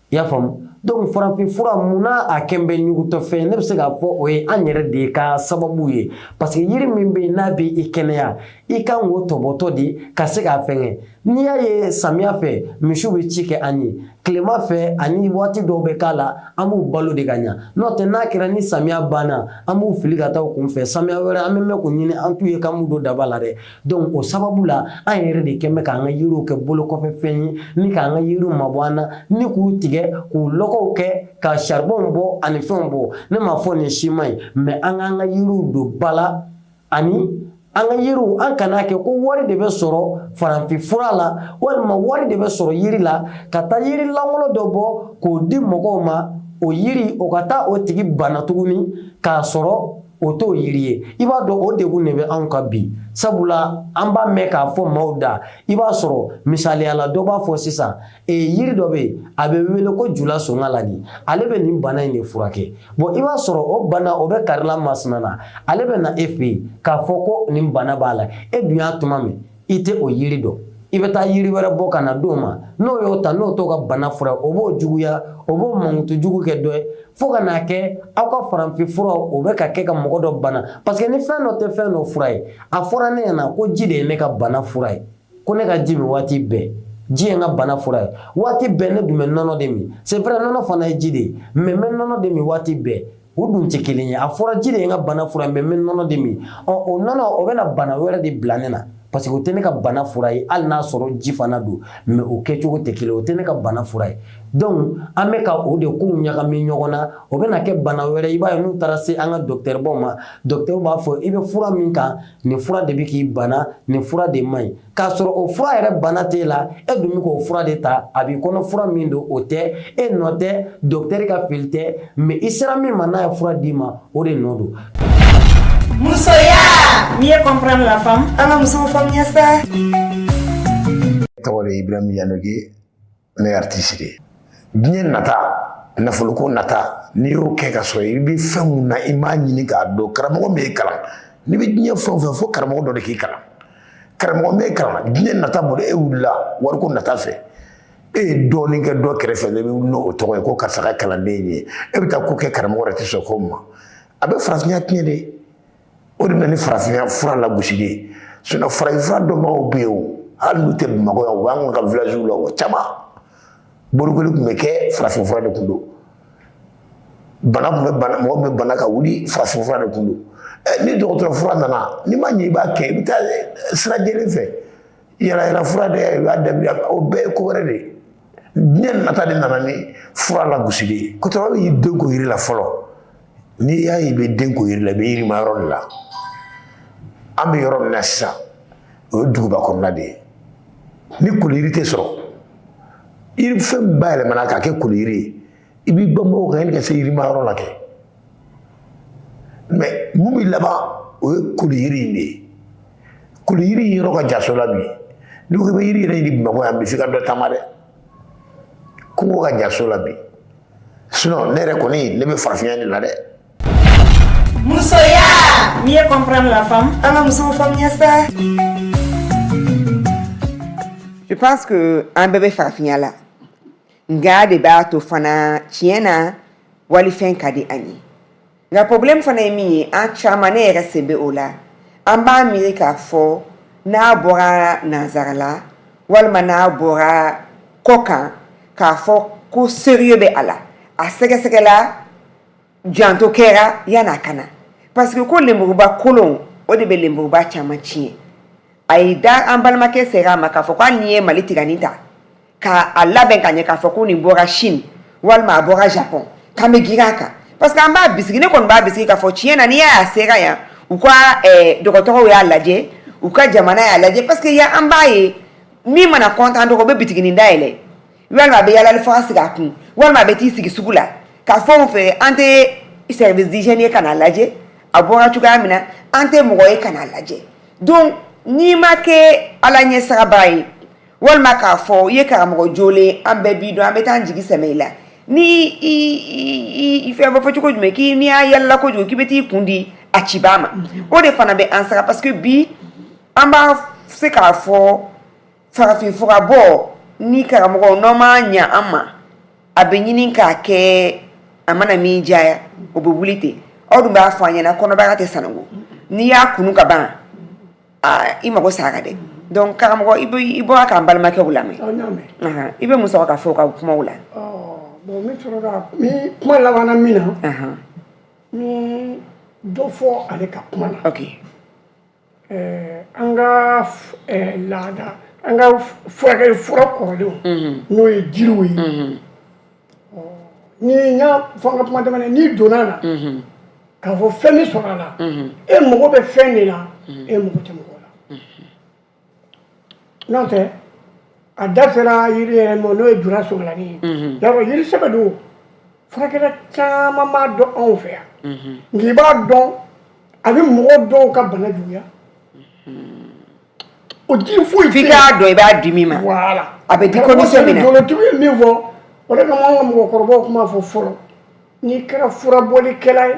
Speaker 6: i y'a faamu. Donc farafin fura, munna a kɛn bɛ ɲugutɔfɛn ye? Ne bɛ se k'a fɔ o ye an yɛrɛ de ye ka sababu ye, parce que yiri min bɛ yen n'a bɛ i kɛnɛya, i kan k'o tɔbɔtɔ de ka se k'a fɛngɛ. N'i y'a ye samiya fɛ misiw bɛ ci kɛ an ye, tilema fɛ ani waati dɔw bɛ k'a la, an b'u balo de ka ɲa. N'o tɛ, n'a kɛra ni samiya banna, an b'u fili ka taa u kun fɛ. Samiya wɛrɛ, an bɛ mɛn k'u ɲini, an t'u ye k'an b'u don daba la dɛ. Donc o sababu la, an yɛrɛ de kɛn bɛ k'an ka yiriw kɛ bolo kɔfɛ fɛn ye, ni k'an ka yiriw mabɔ an na, ni k'u tigɛ k'u lɔgɔw kɛ ka charbon bɔ ani fɛnw bɔ. Ne m'a fɔ nin si man ɲi, mais an k'an ka yiriw don ba la, ani an ka yiriw, an kana kɛ ko wari de bɛ sɔrɔ farafin fura la walima wari de bɛ sɔrɔ yiri la, ka taa yiri lankolon dɔ bɔ k'o di mɔgɔw ma, o yiri o ka taa o tigi bana tuguni k'a sɔrɔ o t'o yiri ye. I b'a dɔn, o degun de bɛ anw kan bi, sabula an b'a mɛn k'a fɔ maaw da. I b'a sɔrɔ misaliya la, dɔ b'a fɔ sisan yiri dɔ bɛ yen, a bɛ wele ko jula songalani, ale bɛ nin bana in de furakɛ. Bon, i b'a sɔrɔ o bana o bɛ karila masina na, ale bɛ na e fɛ yen k'a fɔ ko nin bana b'a la. E dun y'a tuma min i tɛ o yiri dɔn, i bɛ taa yiri wɛrɛ bɔ ka na d'o ma, n'o y'o ta, n'o t'o ka bana fura, o b'o juguya, o b'o mankutu jugu kɛ dɔ ye, fo ka n'a kɛ aw ka farafin furaw o bɛ ka kɛ ka mɔgɔ dɔ bana. Parce que ni fɛn dɔ tɛ fɛn dɔ fura ye, a fɔra ne ɲɛna ko ji de ye ne ka bana fura ye, ko ne ka ji min waati bɛɛ, ji ye n ka bana fura ye waati bɛɛ. Ne dun bɛ nɔnɔ de min, c'est vrai, nɔnɔ fana ye ji de ye, mais n bɛ nɔnɔ de min waati bɛɛ, o dun tɛ kelen ye. A fɔra ji de ye n ka bana fura ye, mais n bɛ nɔnɔ de min. Ɔ, o nɔnɔ o bɛna bana wɛrɛ de bila ne na, parce que o tɛ ne ka bana fura ye. Hali n'a sɔrɔ ji fana don, mais o kɛcogo tɛ kelen, o tɛ ne ka bana fura ye. Donc an bɛ ka o de kow ɲagami ɲɔgɔn na, o bɛna kɛ bana wɛrɛ. I b'a ye, n'u taara se an ka docteur baw ma, docteur b'a fɔ i bɛ fura min kan, nin fura de bɛ k'i bana, nin fura de man ɲi, k'a sɔrɔ o fura yɛrɛ bana t'e la. E dun bɛ k'o fura de ta, a b'i kɔnɔ fura min don, o tɛ e nɔ tɛ, docteur ka fili tɛ, mais i sera min ma n'a ye fura d'i ma, o de nɔ don.
Speaker 1: Musoya, mieux comprendre la femme.
Speaker 2: An ka musow faamuya sa.
Speaker 7: Tɔgɔ de ye Ibrahim Yanoge, ne ye artiste de ye. Diɲɛ nata, nafoloko nata, n'i y'o kɛ ka sɔrɔ i bɛ fɛn mun na, i m'a ɲini k'a dɔn. Karamɔgɔ min y'i kalan, n'i bɛ diɲɛ fɛn o fɛn fo, karamɔgɔ dɔ de k'i kalan. Karamɔgɔ min y'i kalan diɲɛ nata bolo, e wulila wariko nata fɛ, e ye dɔɔnin kɛ dɔ kɛrɛfɛ, e bɛ wuli n'o tɔgɔ ye ko karisa ka kalanden ye, e bɛ taa ko kɛ, karamɔgɔ yɛrɛ tɛ sɔn ko ma. A bɛ farafinya tiɲɛ de, o de bɛ na ni farafinya fura lagosili ye. Sinon farafin fura dɔnbagaw bɛ yen o, hali n'u tɛ Bamakɔ yan, u b'an ka village la, o caman bolokoli tun bɛ kɛ, farafin fura de tun don. Bana tun bɛ bana, mɔgɔ min bɛ bana ka wuli, farafin fura de tun don. Ni dɔgɔtɔrɔ fura nana, n'i ma ɲɛ i b'a kɛ, i bɛ taa sira jɛlen fɛ. Yala yala fura de, i b'a daminɛ, o bɛɛ ye ko wɛrɛ de ye. Diɲɛ nata de nana ni fura lagosili ye. Cɛkɔrɔba y'i den ko yiri la fɔlɔ. N'i y'a ye i bɛ den ko yiri la, i bɛ yirima yɔrɔ de la. An bɛ yɔrɔ min na sisan, o ye duguba kɔnɔna de ye. Ni koliyiri tɛ sɔrɔ, yiri fɛn bayɛlɛmana k'a kɛ koliyiri ye, i b'i banban o kan yanni ka se yirima yɔrɔ la kɛ. Mais mun bɛ laban, o ye koliyiri in de ye. Koliyiri in yɔrɔ ka jan so la bi. N'i ko k'i bɛ yiri yɛrɛ ɲini Bamakɔ yan bi, f'i ka dɔ taama dɛ. Kungo ka jan so la bi. Sinon ne yɛrɛ kɔni, ne bɛ farafinya de la dɛ.
Speaker 1: Musoya, mieux comprendre la femme.
Speaker 2: An ka musow faamuya sa. Je pense que an bɛɛ bɛ farafinya la, nka de b'a to fana, tiɲɛ na, walifɛn ka di an ye. Nka problème fana ye min ye, an caman, ne yɛrɛ sen bɛ o la, an b'a miiri k'a fɔ n'a bɔra nanzara la walima n'a bɔra kɔ kan, k'a fɔ ko sérieux bɛ a la, a sɛgɛsɛgɛla, janto kɛra yan'a ka na, parce que ko lenburuba kolon, o de bɛ lenburuba caman tiɲɛ. A ye da an balimakɛ sera a ma k'a fɔ ko hali n'i ye Mali tigani ta k'a labɛn ka ɲɛ, k'a fɔ ko nin bɔra Chine walima a bɔra Japon, k'an bɛ girin a kan, parce que an b'a bisigi. Ne kɔni b'a bisigi k'a fɔ tiɲɛ na, n'i y'a sera yan, u ka dɔgɔtɔrɔw y'a lajɛ, u ka jamana y'a lajɛ, parce que yan an b'a ye, min mana content dɔrɔn, o bɛ bitiginin dayɛlɛ, walima a bɛ yalali fura sigi a kun, walima a bɛ t'i sigi sugu la ka fɛnw feere. An tɛ service d'hygiène ye ka n'a lajɛ a bɔra cogoya min na, an tɛ mɔgɔ ye ka n'a lajɛ. Donc n'i ma kɛ Ala ɲɛsirabaa ye, walima k'a fɔ i ye karamɔgɔ jolen, an bɛɛ b'i dɔn, an bɛ taa an jigi sɛmɛ i la, ni i fɛn b'a fɔ cogo jumɛn, k'i n'i y'a yalala kojugu, k'i bɛ t'i kun di a cibaa ma, o de fana bɛ an sara, parce que bi an b'a se k'a fɔ farafin furabɔ ni karamɔgɔ n'aw ma ɲa an ma, a bɛ ɲini k'a kɛ a mana min diya, o bɛ wuli ten. Aw dun b'a fɔ an ɲɛna, kɔnɔbara tɛ sanango, n'i y'a kunu ka ban, aa, i mago sara dɛ. Donc karamɔgɔ, i bɛ i bɔra k'an balimakɛw lamɛn, i bɛ mun sɔrɔ ka fɔ u ka kumaw la?
Speaker 4: Bon, n bɛ sɔrɔ ka ni kuma labanna min na, ni dɔ fɔ ale ka kuma na. An ka laada, an ka furakɛli fura kɔrɔlenw, n'o ye jiriw ye, ni n y'a fɔ an ka kuma daminɛ, n'i donna a la k'a fɔ fɛn min sɔrɔ a la, e mago bɛ fɛn de la, e mago tɛ mɔgɔ la. N'o tɛ, a da sera yiri yɛrɛ ma, n'o ye jura sɔgɔlani ye. Yarɔ, yiri sɛbɛ don, furakɛla caman b'a dɔn anw fɛ yan. Nka i b'a dɔn, a bɛ mɔgɔ dɔw ka bana juguya. O ji foyi
Speaker 2: f'i k'a dɔn i b'a di min ma.
Speaker 4: Voilà.
Speaker 2: A bɛ di condition min na.
Speaker 4: Dolotigi ye min fɔ, o de kama an ka mɔgɔkɔrɔbaw tun b'a fɔ fɔlɔ, n'i kɛra furabɔlikɛla ye,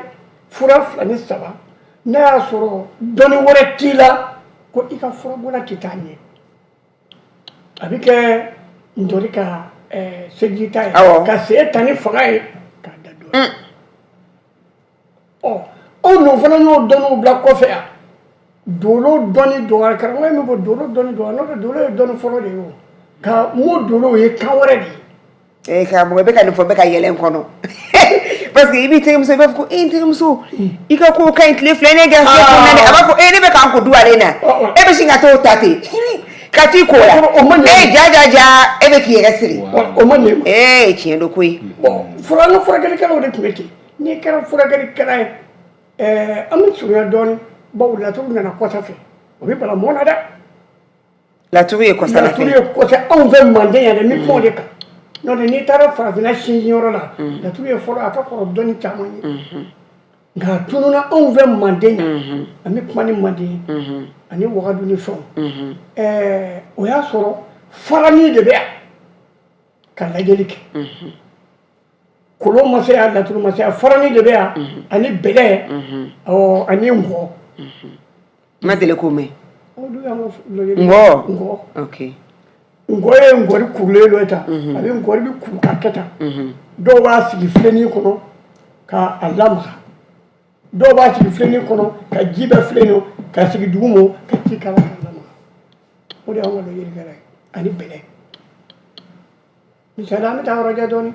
Speaker 4: fura fila ni saba, n'a y'a sɔrɔ dɔnni wɛrɛ t'i la, ko i ka furabɔla tɛ taa ɲɛ. A bɛ kɛ ntori ka seliji ta ye, ka sen ta ni fanga ye k'a da dɔ. Ɔ, anw dun fana y'o dɔnniw bila kɔfɛ yan. Dolo dɔnni dɔgɔyara. Karamɔgɔ ye min fɔ, dolo dɔnni dɔgɔyara, n'o tɛ dolo ye dɔnni fɔlɔ de ye. O ka mun dolo ye kan wɛrɛ de ye.
Speaker 2: Ee karamɔgɔ, i bɛ ka nin fɔ, n bɛ ka yɛlɛ n kɔnɔ, parce que i b'i terimuso, i b'a fɔ ko e n terimuso, i ka kow ka ɲi, tile fila ne garisɛgɛ kɔnɔna dɛ. A b'a fɔ e ne bɛ k'an ko duwalen na, e bɛ sin ka t'o ta ten ka t'i ko la, e ja ja ja, e bɛ k'i yɛrɛ siri.
Speaker 4: O ma ɲɛ.
Speaker 2: Ee, tiɲɛ don koyi.
Speaker 4: Bon, fura, an ka furakɛlikɛlaw de tun bɛ ten. N'i kɛra furakɛlikɛla ye, an bɛ surunya dɔɔnin, bawo laturu nana kɔsa fɛ, o bɛ bala mɔn na dɛ.
Speaker 2: Laturu ye kɔsa.
Speaker 4: Laturu ye kɔsa anw fɛ Manden yan dɛ, n bɛ kuma o de kan. N'o tɛ, n'i taara farafinna sinsinyɔrɔ la, laturu ye fɔlɔ, a ka kɔrɔ dɔnni caman ye. Nka a tununa anw fɛ Manden yan. An bɛ kuma ni Manden ye ani Wagadu ni fɛnw. O y'a sɔrɔ farani de bɛ yan ka lajɛli kɛ. Kolon ma se yan, laturu ma se yan, farani de bɛ yan ani bɛlɛ ani ngɔ.
Speaker 2: N ma deli k'o mɛn.
Speaker 4: Ngɔ.
Speaker 2: Ngɔ, ok.
Speaker 4: Ngɔ ye ngɔri kurulen dɔ ye tan. A bɛ ngɔri bɛ kuru ka kɛ tan. Dɔw b'a sigi filennin kɔnɔ ka a lamaga, dɔw b'a sigi filennin kɔnɔ ka ji bɛ filen nɔ ka sigi dugu ma ka ji k'a la k'a lamaga. O de y'anw ka lajɛlikɛla ye ani bɛlɛ. Misali, an bɛ taa yɔrɔ jan dɔɔnin.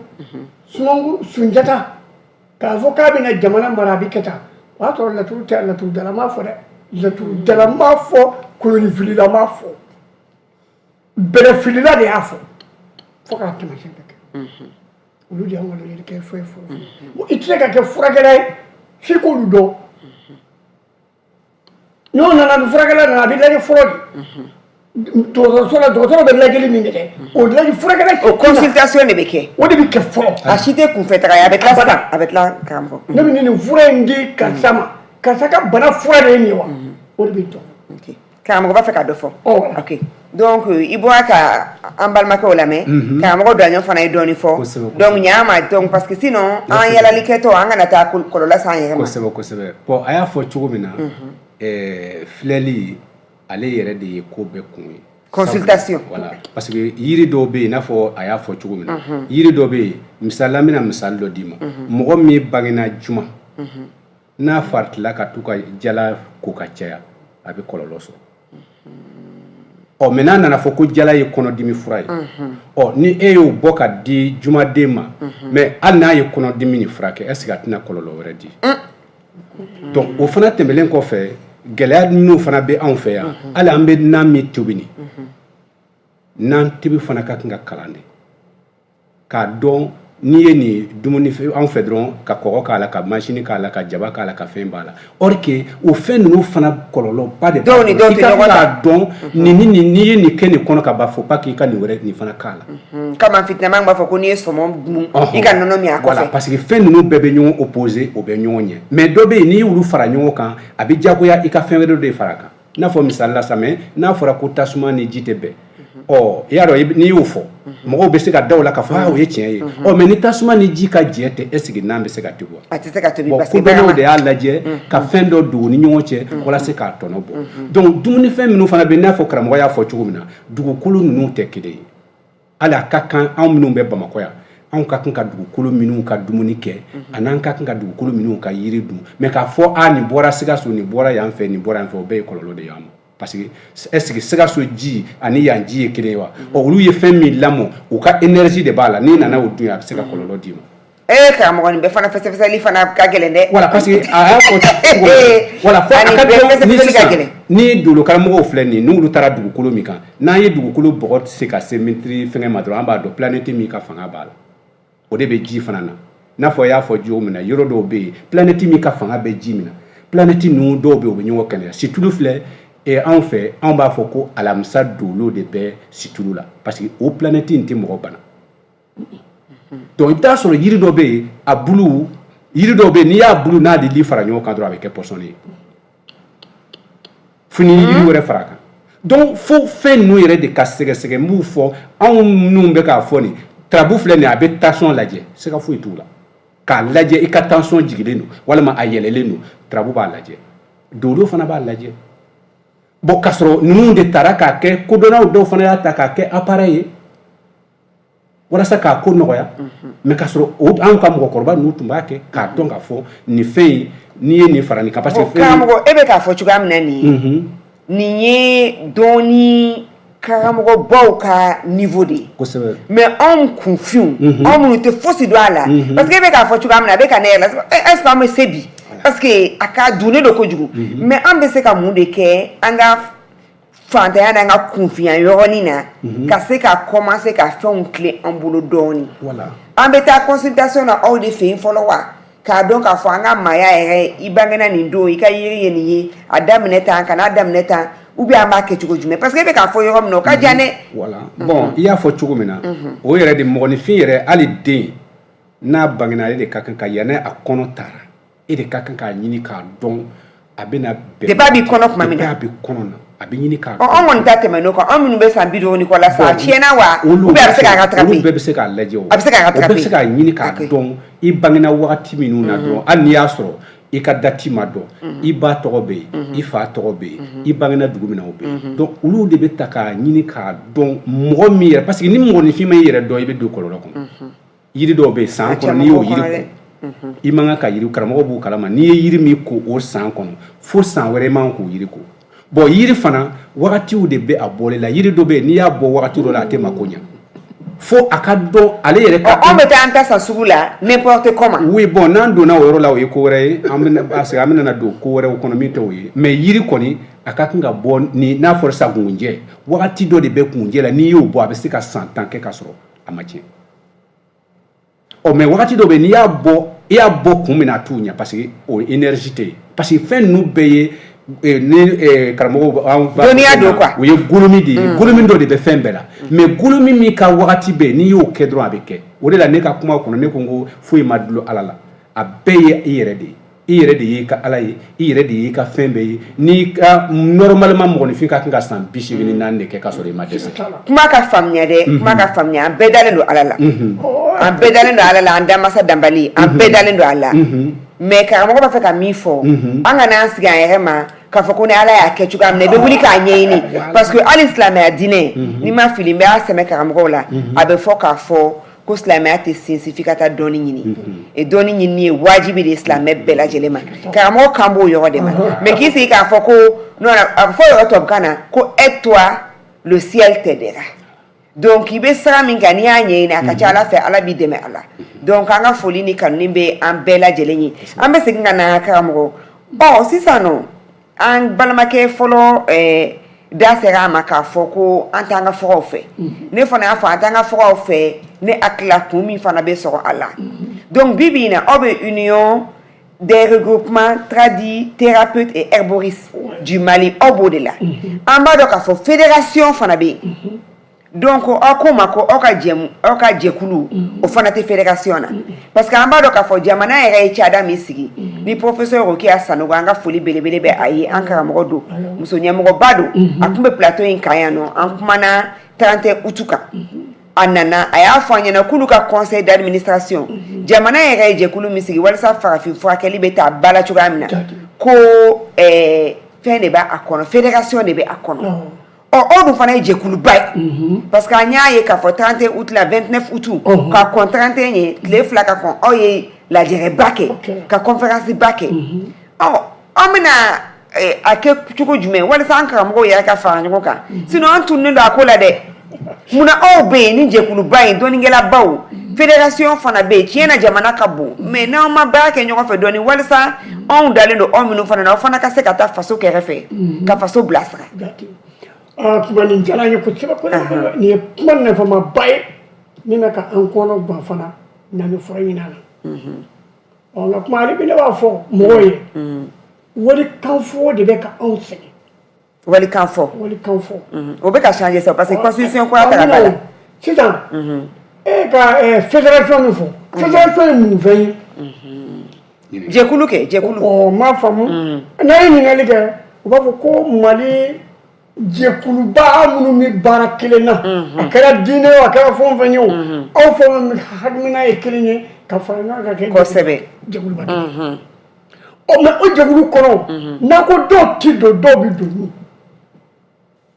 Speaker 4: Sumanguru Sunjata k'a fɔ k'a bɛna jamana mara, a bɛ kɛ tan, o y'a sɔrɔ laturu tɛ. Laturudala m'a fɔ dɛ, laturudala m'a fɔ, kolonifilila m'a fɔ, bɛlɛfilila de y'a fɔ fo k'a taamasiyɛn bɛɛ kɛ. Olu de y'anw ka lajɛlikɛ fɔlɔ fɔlɔ. I tɛ se ka kɛ furakɛla ye. F'i k'olu dɔn. N'o nana, ni furakɛla nana, a bɛ lajɛ fɔlɔ de dɔgɔtɔrɔso la. Dɔgɔtɔrɔ bɛ lajɛli min kɛ dɛ, o lajɛ furakɛla.
Speaker 2: O consultation de bɛ kɛ.
Speaker 4: O de bɛ kɛ fɔlɔ.
Speaker 2: A si tɛ kunfɛ taga ye, a bɛ tila sisan, a bɛ tila, karamɔgɔ.
Speaker 4: Ne bɛ nin fura in di karisa ma, karisa ka bana fura de ye nin ye wa, o de bɛ dɔn.
Speaker 2: Ok, karamɔgɔ b'a fɛ ka dɔ fɔ. Ok, donc i bɔra ka an balimakɛw lamɛn, karamɔgɔ Daɲɔ fana ye dɔɔni fɔ. Donc ɲa ma, donc parce que sinon an yalalikɛtɔ, an kana taa kɔlɔlɔ s'an yɛrɛ ma.
Speaker 5: Kosɛbɛ, kosɛbɛ. Bon, a y'a fɔ cogo min na, filɛli ale yɛrɛ de ye ko bɛɛ kun ye.
Speaker 2: Consultation.
Speaker 5: Voilà, parce que yiri dɔw bɛ yen, i n'a fɔ a y'a fɔ cogo min na, yiri dɔw bɛ yen, misali la, n bɛna misali dɔ d'i ma. Mɔgɔ min bangena juma, n'a faritila ka to ka jala ko ka caya, a bɛ kɔlɔlɔ sɔrɔ. Ɔ, mais n'a nana fɔ ko jala ye kɔnɔdimi fura ye, ɔ, ni e y'o bɔ ka di jumaden ma, mais hali n'a ye kɔnɔdimi nin furakɛ, est ce que a tɛna kɔlɔlɔ wɛrɛ di? Donc o fana tɛmɛnen kɔfɛ, gɛlɛya minnu fana bɛ anw fɛ yan, hali an bɛ nan min tobi nin, nan tobi fana ka kan ka kalan de k'a dɔn. N'i ye nin dumuni anw fɛ dɔrɔn, ka kɔgɔ k'a la, ka masini k'a la, ka jaba k'a la, ka fɛn b'a la, or que o fɛn ninnu fana kɔlɔlɔba de b'a.
Speaker 2: Dɔw ni dɔw
Speaker 5: i
Speaker 2: tɛ
Speaker 5: ka
Speaker 2: ɲɔgɔn ta.
Speaker 5: K'a dɔn nin ni nin, n'i ye nin kɛ nin kɔnɔ ka ban, faut pas k'i ka nin wɛrɛ nin fana k'a la.
Speaker 2: Comme fitinama b'a fɔ ko n'i ye sɔmɔ dun, i ka nɔnɔ min a
Speaker 5: Voilà,
Speaker 2: kɔfɛ.
Speaker 5: parce que fɛn ninnu bɛɛ bɛ ɲɔgɔn opposé, o bɛ ɲɔgɔn ɲɛ. Mais dɔ bɛ yen, n'i y'olu fara ɲɔgɔn kan, a bɛ diyagoya i ka fɛn wɛrɛ de fara a kan. I n'a fɔ misali la sa, mais n'a fɔra ko tasuma ni ji tɛ bɛn, ɔ, i y'a dɔn, n'i y'o fɔ, mɔgɔw bɛ se ka da o la k'a fɔ aa, o ye tiɲɛ ye. Ɔ, mais ni tasuma ni ji ka jɛ tɛ, est ce que nan bɛ se ka tobi wa?
Speaker 2: A tɛ se ka tobi.
Speaker 5: Bon,
Speaker 2: parce que
Speaker 5: kodɔnnaw de y'a lajɛ ka fɛn dɔ don u ni ɲɔgɔn cɛ walasa k'a tɔnɔ bɔ. Donc dumunifɛn minnu fana bɛ yen, i n'a fɔ karamɔgɔ y'a fɔ cogo min na, dugukolo ninnu tɛ kelen ye. Hali a ka kan, anw minnu bɛ Bamakɔ yan, anw ka kan ka dugukolo minnu ka dumuni kɛ, ani an ka kan ka dugukolo minnu ka yiri dun. Mais k'a fɔ a nin bɔra Sikaso, nin bɔra yan fɛ, nin bɔra yan fɛ, o bɛɛ ye kɔlɔlɔ de ye an ma. Parce que est ce que Sikaso ji ani yan ji ye kelen ye wa? Ɔ, olu ye fɛn min lamɔ, u ka énergie de b'a la. N'i nana o dun, a bɛ se ka kɔlɔlɔ d'i ma.
Speaker 2: Ee karamɔgɔ, nin bɛɛ fana fɛsɛfɛsɛli fana ka gɛlɛn dɛ.
Speaker 5: Voilà, parce que a y'a fɔ cogo min na, voilà, fo a
Speaker 2: Ani
Speaker 5: ka
Speaker 2: bɛɛ
Speaker 5: dɔn ni
Speaker 2: fɛsɛfɛsɛli ka
Speaker 5: sisan
Speaker 2: gɛlɛn.
Speaker 5: Ni dolokaramɔgɔw filɛ nin ye, n'olu taara dugukolo min kan, n'an ye dugukolo bɔgɔ tɛ se ka se mɛtiri fɛngɛ ma dɔrɔn, an b'a dɔn planète min ka fanga b'a la, o de bɛ ji fana na. N'a fɔ i y'a fɔ cogo min na, yɔrɔ dɔw bɛ yen, planète min ka fanga bɛ ji min na, planète ninnu dɔw bɛ yen, u bɛ ɲɔgɔn kɛnɛya. Situlu filɛ, anw fɛ, anw b'a fɔ ko alamisa dolo de bɛ situlu la, parce que o planète in tɛ mɔgɔ bana. Donc i bɛ taa sɔrɔ yiri dɔ bɛ yen, a bulu, yiri dɔw bɛ yen, n'i y'a bulu n'a di li fara ɲɔgɔn kan dɔrɔn, a bɛ kɛ poison ye, fo ni yiri wɛrɛ fara a kan. Donc fo fɛn ninnu yɛrɛ de ka sɛgɛsɛgɛ. N b'u fɔ, anw minnu bɛ k'a fɔ nin tarabu filɛ nin ye, a bɛ tension lajɛ, siga foyi t'u la k'a lajɛ i ka tension jigilen don walima a yɛlɛlen don. Tarabu b'a lajɛ, dolo fana b'a lajɛ. Bon, k'a sɔrɔ ninnu de taara k'a kɛ kodɔnnaw, dɔw fana y'a ta k'a kɛ appareil ye walasa k'a ko nɔgɔya. Mais k'a sɔrɔ o anw ka mɔgɔkɔrɔba ninnu tun b'a kɛ k'a dɔn k'a fɔ nin fɛn in, n'i ye nin fara nin kan, parce que
Speaker 2: Bon, karamɔgɔ, e bɛ k'a fɔ cogoya min na nin ye, nin ye dɔɔni karamɔgɔbaw ka niveau de ye. Mais anw kunfinw, anw minnu tɛ fosi dɔn a la, parce que e bɛ k'a fɔ cogoya min na, a bɛ ka ne yɛrɛ la, est ce que an bɛ se bi? Parce que a ka dunnen don kojugu. Mais an bɛ se ka mun de kɛ an ka fantanya n'an ka kunfinya yɔrɔnin na, ka se ka commencer ka fɛnw tilen an bolo dɔɔni? An bɛ taa consultation na aw de fɛ yen fɔlɔ wa, k'a dɔn k'a fɔ an ka maaya yɛrɛ, i bangena nin don, i ka yiri ye nin ye, a daminɛ tan ka n'a daminɛ tan, ou bien an b'a kɛ cogo jumɛn? Parce que e bɛ k'a fɔ yɔrɔ min na, o ka jan dɛ.
Speaker 5: Voilà, bon, i y'a fɔ cogo min na, o yɛrɛ de mɔgɔninfin yɛrɛ, hali den n'a bangena, ale de ka kan ka, yanni a kɔnɔ taara, e de ka kan k'a ɲini k'a dɔn a bɛna bɛn.
Speaker 2: Depuis a b'i kɔnɔ tuma min na.
Speaker 5: Depuis a bɛ kɔnɔ na, a bɛ ɲini k'a
Speaker 2: Ɔ, anw kɔni ta tɛmɛn'o kan. Anw minnu bɛ san 50 ni kɔ la sa, a tiɲɛna wa, ou bien a bɛ se k'a rattraper?
Speaker 5: Olu bɛɛ bɛ se k'a lajɛ o.
Speaker 2: A bɛ se k'a
Speaker 5: O
Speaker 2: rattraper.
Speaker 5: bɛɛ bɛ se k'a ɲini k'a dɔn i bangena wagati minnu na dɔrɔn. Hali n'i y'a sɔrɔ i ka date ma dɔn, i ba tɔgɔ bɛ yen, i fa tɔgɔ bɛ yen, i bangena dugu min na, o bɛ yen. Donc olu de bɛ ta k'a ɲini k'a dɔn mɔgɔ min yɛrɛ, parce que ni mɔgɔninfin ma i yɛrɛ dɔn, i bɛ don kɔlɔlɔ kɔnɔ. Yiri dɔw bɛ yen, san
Speaker 2: A
Speaker 5: kɔnɔ,
Speaker 2: caman
Speaker 5: n'i y'o
Speaker 2: b'o
Speaker 5: yiri
Speaker 2: kɔnɔ dɛ.
Speaker 5: ko, i man kan ka yiri, karamɔgɔ b'u kalama, n'i ye yiri min ko o san kɔnɔ, fo san wɛrɛ i man kan k'o yiri ko. Bon, yiri fana wagatiw de bɛ a bɔli la. Yiri dɔ bɛ yen, n'i y'a bɔ wagati dɔ la, a tɛ mako ɲɛ, fo a ka dɔn ale yɛrɛ ka.
Speaker 2: Ɔ, anw bɛ taa an ta san sugu la n'importe comment.
Speaker 5: Oui, bon, n'an donna o yɔrɔ la, o ye ko wɛrɛ ye. An bɛna, parce que an bɛna don ko wɛrɛw kɔnɔ min tɛ o ye. Mais yiri kɔni, a ka kan ka bɔ ni n'a fɔra sisan kunjɛ, wagati dɔ de bɛ kunjɛ la, n'i y'o bɔ, a bɛ se ka san 10 kɛ ka sɔrɔ a ma tiɲɛ. Ɔ, mais wagati dɔ bɛ yen, n'i y'a bɔ, i y'a bɔ kun min na, a t'u ɲɛ, parce que o énergie tɛ yen, parce que fɛn ninnu bɛɛ ye ni karamɔgɔw an b'a
Speaker 2: Dɔnniya don quoi.
Speaker 5: O ye golomi de ye. Golomi dɔ de bɛ fɛn bɛɛ la, mais golomi min ka wagati bɛ yen, n'i y'o kɛ dɔrɔn, a bɛ kɛ. O de la, ne ka kuma kɔnɔ, ne ko n ko foyi ma dulon Ala la, a bɛɛ ye i yɛrɛ de ye. I yɛrɛ de y'i ka Ala ye, i yɛrɛ de y'i ka fɛn bɛɛ ye. N'i ka normalement, mɔgɔninfin ka kan ka san 84 de kɛ ka sɔrɔ i ma dɛsɛ.
Speaker 2: Kuma ka faamuya dɛ, kuma ka faamuya. An bɛɛ dalen don Ala la, an bɛɛ dalen don Ala la, an damasa danbali, an bɛɛ dalen don a la. Mais karamɔgɔ b'a fɛ ka min fɔ, an kana an sigi an yɛrɛ ma k'a fɔ ko ni Ala y'a kɛ cogoya min na, i bɛ wuli k'a ɲɛɲini, parce que hali silamɛya diinɛ, n'i ma fili, n bɛ a sɛmɛ karamɔgɔw la, a bɛ fɔ k'a fɔ ko silamɛya tɛ sinsin f'i ka taa dɔnni ɲini, et dɔnni ɲinini ye wajibi de ye silamɛ bɛɛ lajɛlen ma. Karamɔgɔ kan b'o yɔrɔ de ma. Mais k'i sigi k'a fɔ ko non, a bɛ fɔ yɔrɔ tubabukan na ko aide-toi, le ciel t'aidera. Donc i bɛ sira min kan, n'i y'a ɲɛɲini, a ka ca Ala fɛ, Ala b'i dɛmɛ a la. Donc an ka foli ni kanuni bɛ an bɛɛ lajɛlen ye. An bɛ segin ka na karamɔgɔ. Ɔ, sisan nɔ, an balimakɛ fɔlɔ da sera a ma k'a fɔ ko an t'an ka furaw fɛ. Ne fana y'a fɔ an t'an ka furaw fɛ. Ne hakili kun min fana bɛ sɔrɔ a la. Donc bi bi in na, aw bɛ Union des regroupements tradithérapeutes et herboristes du Mali, aw b'o de la. An b'a dɔn k'a fɔ fédération fana bɛ yen. Donc aw ko ma ko aw ka jɛmu, aw ka jɛkulu, o fana tɛ fédération na, parce que an b'a dɔn k'a fɔ jamana yɛrɛ ye cada min sigi ni professeur Rokiya Sanogo, an ka foli belebele bɛ a ye, an karamɔgɔ don, muso ɲɛmɔgɔba don, a tun bɛ plateau in kan yan nɔ. An kumana 31 août kan, a nana, a y'a fɔ an ɲɛna k'olu ka conseil d'administration, jamana yɛrɛ ye jɛkulu min sigi walasa farafin furakɛli bɛ taa ba la cogoya min na, ko fɛn de b'a kɔnɔ, fédération de bɛ a kɔnɔ. Ɔ, o dun fana ye jɛkuluba ye, parce que an y'a ye k'a fɔ 31 août la, 29 août ka kɔn 31 ye, tile 2 ka kɔn, aw ye lajɛrɛba kɛ ka conférence ba kɛ. Ɔ, an bɛna a kɛ cogo jumɛn walasa an karamɔgɔw yɛrɛ ka fara ɲɔgɔn kan? Sinon an tununnen don a ko la dɛ. Munna aw bɛ yen ni jɛkuluba in, dɔnnikɛlabaw, fédération fana bɛ yen? Tiɲɛ na, jamana ka bon, mais n'aw ma baara kɛ ɲɔgɔn fɛ dɔɔni walasa anw dalen don aw minnu fana na, aw fana ka se ka taa faso kɛrɛfɛ ka faso bilasira.
Speaker 4: Kuma nin diyara n ye kosɛbɛ kosɛbɛ. Nin ye kuma nafamaba ye min bɛ ka an kɔnɔ gan fana n'an bɛ fura ɲini a la. Ɔ, nka kuma hali bi, ne b'a fɔ mɔgɔw ye, walikan fɔ de bɛ ka anw sɛgɛn.
Speaker 2: Walikan fɔ.
Speaker 4: Walikan fɔ.
Speaker 2: O bɛ ka changer sa, parce que constitution kura ta ka ba la.
Speaker 4: Sisan e ka fédération min fɔ, fédération ye mun fɛn
Speaker 2: ye? Jɛkulu kɛ, jɛkulu.
Speaker 4: Ɔ, n m'a faamu. N'a ye ɲininkali kɛ, u b'a fɔ ko Mali jɛkuluba minnu bɛ baara kelen na, a kɛra diinɛ o, a kɛra fɛn o fɛn ye o, aw fɛn o hakilina ye kelen ye ka fara ɲɔgɔn kan kɛ jɛkuluba kelen. Ɔ, mais o jɛkulu kɔnɔ, n'a ko dɔw ti don, dɔw bɛ don min,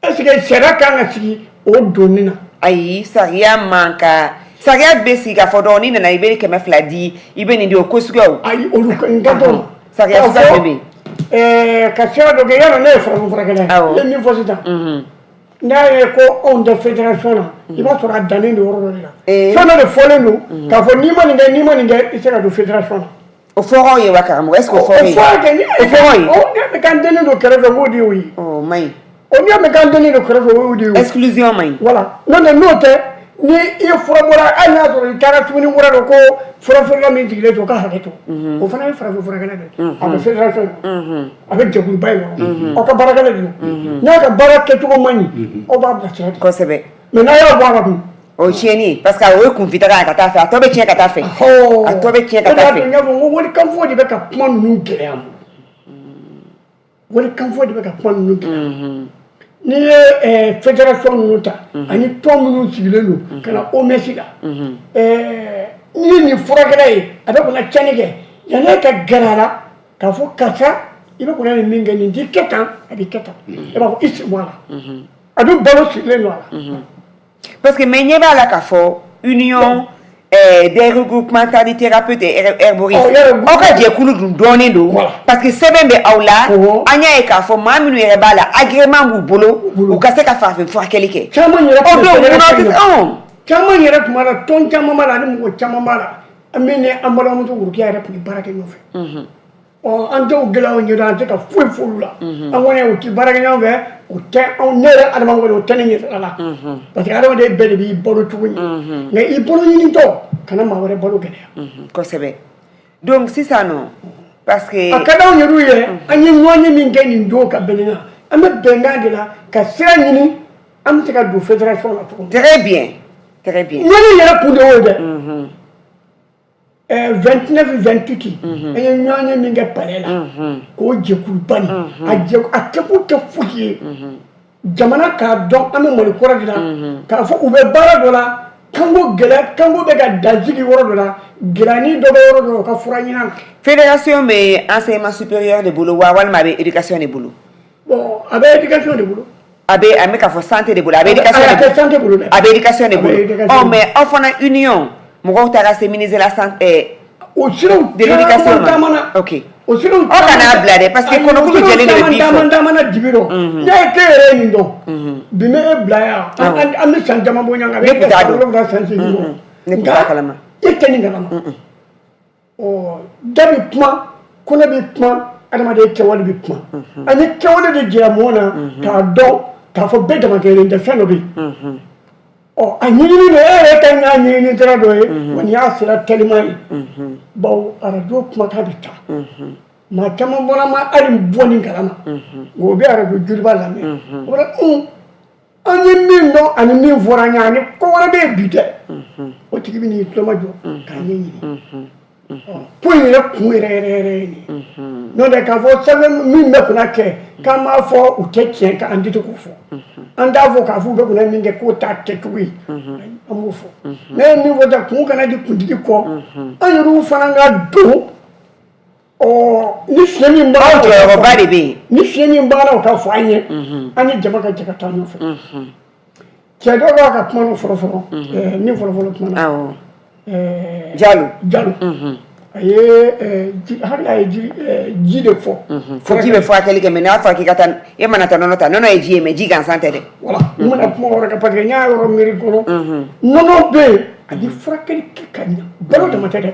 Speaker 4: est ce que sariya kan ka sigi o donni na?
Speaker 2: Ayi, sariya man ka, sariya bɛ sigi k'a fɔ dɔrɔn n'i nana, i bɛ 200 di, i bɛ nin di, o ko suguyaw.
Speaker 4: Ayi, olu n ka t'o ma.
Speaker 2: Sariya suguya bɛ yen.
Speaker 4: Ka sira dɔ kɛ yala, ne ye farafin furakɛla ye. I ye min fɔ sisan, n'a ye ko anw tɛ fédération na, i b'a sɔrɔ a dannen don yɔrɔ dɔ de la. Fɛn dɔ de fɔlen don k'a fɔ n'i ma nin kɛ, n'i ma nin kɛ, i tɛ se ka don fédération na.
Speaker 2: O fɔra aw ye wa, karamɔgɔ? Est ce que o fɔra ye?
Speaker 4: O fɔra kɛ ni
Speaker 2: O fɔra ye.
Speaker 4: Ne bɛ k'an dennin don kɛrɛfɛ, n k'o de y'o ye.
Speaker 2: O man ɲi.
Speaker 4: O, n'i y'a mɛn k'an dennin don kɛrɛfɛ, o y'o de ye.
Speaker 2: Exclusion man ɲi.
Speaker 4: Voilà, n'o tɛ, n'o tɛ, ni i ye fura bɔra, hali n'a sɔrɔ i taara tuguni wɛrɛ dɔ ko fura feerela min sigilen to, o ka hakɛ to, o fana ye farafin furakɛla de ye, a bɛ fédération in kɔnɔ, a bɛ jɛkuluba in kɔnɔ, aw ka baarakɛla de don. N'a ka baara kɛcogo man ɲi, aw b'a bilasira de. Mais n'a y'a bɔ a la dun?
Speaker 2: O ye tiɲɛni ye, parce que o ye kunfitaga ye ka taa fɛ, a tɔ bɛ tiɲɛ ka taa fɛ, a tɔ bɛ tiɲɛ ka taa fɛ.
Speaker 4: O de y'a to n y'a fɔ n ko walikanfɔ de bɛ ka kuma ninnu gɛlɛya n bolo. Walikanfɔ de bɛ ka kuma ninnu gɛlɛya. N'i ye fédération ninnu ta ani tɔn minnu sigilen don ka na OMS la, n'i ye nin furakɛla ye, a bɛ kunna tiɲɛni kɛ, yanni e ka gɛrɛ a la k'a fɔ karisa, i bɛ kunna nin min kɛ, nin t'i kɛ tan, a b'i kɛ tan, e b'a fɔ i sen bɔ a la, a dun balo sigilen don a la.
Speaker 2: Parce que mais ɲɛ b'a la k'a fɔ Union des regroupements tradithérapeutes et herboristes, aw ka jɛkulu dun dɔɔnin don, parce que sɛbɛn bɛ aw la. An y'a ye k'a fɔ maa minnu yɛrɛ b'a la, agrément b'u bolo, u ka se ka farafin furakɛli kɛ.
Speaker 4: Caman yɛrɛ
Speaker 2: o don munna aw tɛ
Speaker 4: caman yɛrɛ tun b'a la, tɔn caman b'a la, ani mɔgɔ caman b'a la. An min ni an balimamuso Worokiya yɛrɛ tun bɛ baara kɛ ɲɔgɔn fɛ. Ɔ, an t'o gɛlɛyaw ɲɛdɔn, an tɛ ka foyi f'olu la. An kɔni, u tɛ baara kɛ ɲɔgɔn fɛ, o tɛ anw, ne yɛrɛ adama kɔni, o tɛ ne ɲɛsira la, parce que adamaden bɛɛ de b'i balo cogo ɲini, nka i balo ɲinitɔ Kana maa wɛrɛ balo gɛlɛya.
Speaker 2: Kosɛbɛ. Donc sisan nɔ, parce que
Speaker 4: a ka d'anw yɛrɛw ye, an ye ɲɔgɔn ye min kɛ nin don ka bɛn nin na, an bɛ bɛnkan de la ka sira ɲini an bɛ se ka don fédération na cogo min.
Speaker 2: Très bien, très bien.
Speaker 4: Ɲɔgɔn yɛrɛ kun de y'o ye dɛ. 29 28, an ye ɲɔgɔn ye min kɛ palais la k'o jɛkuluba nin, a jɛ a kɛkun tɛ foyi ye, jamana k'a dɔn an bɛ Mali kura de la, k'a fɔ u bɛ baara dɔ la, kanko gɛlɛya, kanko bɛ ka dansigi yɔrɔ dɔ la, gɛlɛyani dɔ bɛ yɔrɔ dɔ la, u ka fura ɲini a la.
Speaker 2: Fédération bɛ enseignement supérieur de bolo wa, walima a bɛ éducation de bolo?
Speaker 4: Bon, a bɛ éducation de bolo.
Speaker 2: A bɛ k'a fɔ santé de bolo, a bɛ éducation
Speaker 4: A
Speaker 2: de
Speaker 4: tɛ
Speaker 2: bolo.
Speaker 4: Santé bolo dɛ.
Speaker 2: A bɛ éducation de
Speaker 4: A bɛ
Speaker 2: bolo.
Speaker 4: éducation
Speaker 2: Ɔ
Speaker 4: de.
Speaker 2: Mais aw fana union mɔgɔw taara se ministre de la santé
Speaker 4: O siraw
Speaker 2: de l'éducation
Speaker 4: caman
Speaker 2: ma.
Speaker 4: taamana.
Speaker 2: Ok.
Speaker 4: O siraw
Speaker 2: Aw kana bila dɛ, parce que
Speaker 4: Ayi,
Speaker 2: kɔnɔkulu
Speaker 4: o siraw
Speaker 2: jɛlen de bɛ
Speaker 4: caman
Speaker 2: bin fɔ.
Speaker 4: Caman taamana dibi rɔ. Ne ye k'e yɛrɛ ye nin dɔn bi, ne e bila yan, an bɛ san caman bɔ ɲɔgɔn kan.
Speaker 2: Ne tun t'a
Speaker 4: san
Speaker 2: dɔn.
Speaker 4: 7, san 8 bɔ.
Speaker 2: Ne tun
Speaker 4: Nka,
Speaker 2: t'a kalama.
Speaker 4: E tɛ nin kalama. Ɔ, da bɛ kuma, kɔnɔ bɛ kuma, adamaden kɛwale bɛ kuma. An ye kɛwale de jira mɔgɔ na k'a dɔn k'a fɔ bɛɛ dama kelen tɛ, fɛn dɔ bɛ yen. Ɔ, a ɲinini don, e yɛrɛ ta y'a ɲinini sira dɔ ye wa, nin y'a sira teliman ye, bawo arajo kumakan bɛ taa. Maa caman fana ma hali bɔ nin kalama, nka o bɛ arajo Joliba lamɛn. O la, an ye min dɔn ani min fɔra an ye ani ko wɛrɛ bɛ yen bi dɛ, o tigi bɛ n'i tulomajɔ k'a ɲɛɲini. Ɔ, ko in yɛrɛ kun yɛrɛ yɛrɛ yɛrɛ ye nin ye. N'o tɛ k'a fɔ sɛbɛn min bɛ kunna kɛ k'an b'a fɔ u tɛ tiɲɛ kan, an tɛ se k'o fɔ. An t'a fɔ k'a fɔ u bɛ kunna min kɛ k'o t'a kɛcogo ye. Ayi, an b'o fɔ. Ne ye min fɔ tan, kun kana di kuntigi kɔ, an yɛrɛw fana ka don. Ɔ, ni fiɲɛ min b'a
Speaker 2: Aw jɔyɔrɔba de bɛ yen.
Speaker 4: Ni fiɲɛ min b'a la, o ka fɔ an ye, an ni jama ka jɛ ka taa ɲɔgɔn fɛ. Cɛ dɔ b'a ka kuma fɔlɔ fɔlɔ, min fɔlɔ fɔlɔ kuma na.
Speaker 2: Jalo.
Speaker 4: Jalo, a ye hali a ye ji de fɔ.
Speaker 2: Fo ji bɛ furakɛli kɛ, mais n'a fɔra k'i ka taa, e mana taa nɔnɔ ta, nɔnɔ ye ji ye, mais ji gansan tɛ dɛ.
Speaker 4: Voilà, n bɛna kuma o yɔrɔ kan, parce que n y'a yɔrɔ miiri kɔnɔ. Nɔnɔ bɛ yen, a bɛ furakɛli kɛ ka ɲɛ, balo dama tɛ dɛ.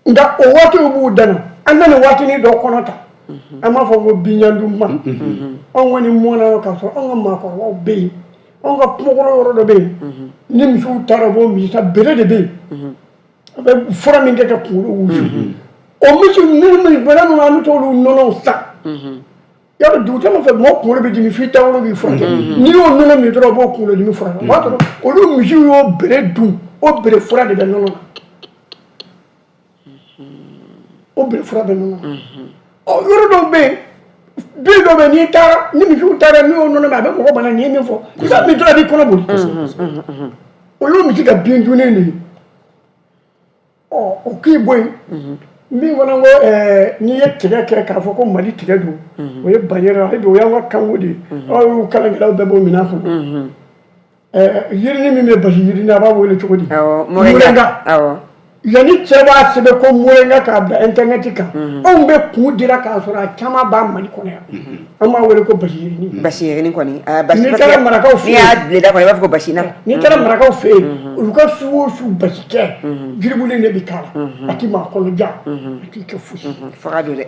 Speaker 4: Nka o waatiw b'u danna, an bɛ nin waatinin dɔ kɔnɔ ta, an b'a fɔ ko binɲandunba. Anw kɔni mɔna k'a sɔrɔ anw ka maakɔrɔbaw bɛ yen, anw ka kungokɔnɔ yɔrɔ dɔ bɛ yen, ni misiw taara, u b'o misi ta, bere de bɛ yen, a bɛ fura min kɛ ka kunkolo wusu. O misi minnu bɛ bana minnu, an bɛ t'olu nɔnɔw san. Yɔrɔ dugu caman fɛ, mɔgɔ kunkolo bɛ dimi f'i taabolo b'i furakɛ, n'i y'o nɔnɔ min dɔrɔn, o b'o kunkolo dimi furakɛ. O b'a sɔrɔ olu misiw y'o bere dun, o bere fura de bɛ nɔnɔ na, o bere fura bɛ nɔnɔ na. Ɔ, yɔrɔ dɔw bɛ yen, bin dɔw bɛ yen, n'i taara ni misiw taara, n'u y'o nɔnɔ min, a bɛ mɔgɔ bana. Nin ye min fɔ, i b'a min dɔrɔn, a b'i kɔnɔ boli. O y'o misi ka bin dunnen de ye. Ɔ, o k'i bɔ yen. Min fana ko n'i ye tigɛ kɛ k'a fɔ ko Mali tigɛ don, o ye banɲɛrɛ, hali bi o y'an ka kanko de ye. Aw y'u kalankɛlaw bɛɛ b'o minɛn kɔnɔ. Yirini min bɛ basi, yirini a b'a wele cogo di?
Speaker 2: Moringa.
Speaker 4: Yanni cɛ b'a sɛbɛn ko moringa k'a bila internet kan, anw bɛ kun dira k'a sɔrɔ a caman b'a Mali kɔnɔ yan, an b'a wele ko basi yirini.
Speaker 2: Basi yirini kɔni. Basi.
Speaker 4: N'i taara marakaw fɛ
Speaker 2: yen, n'i y'a bila da kɔnɔ, i b'a fɔ ko basi na.
Speaker 4: N'i taara marakaw fɛ yen, olu ka su o su basi kɛ, jiribulu de bɛ k'a la, a ti maa kɔnɔ ja, a t'i kɛ fosi.
Speaker 2: Faga don dɛ.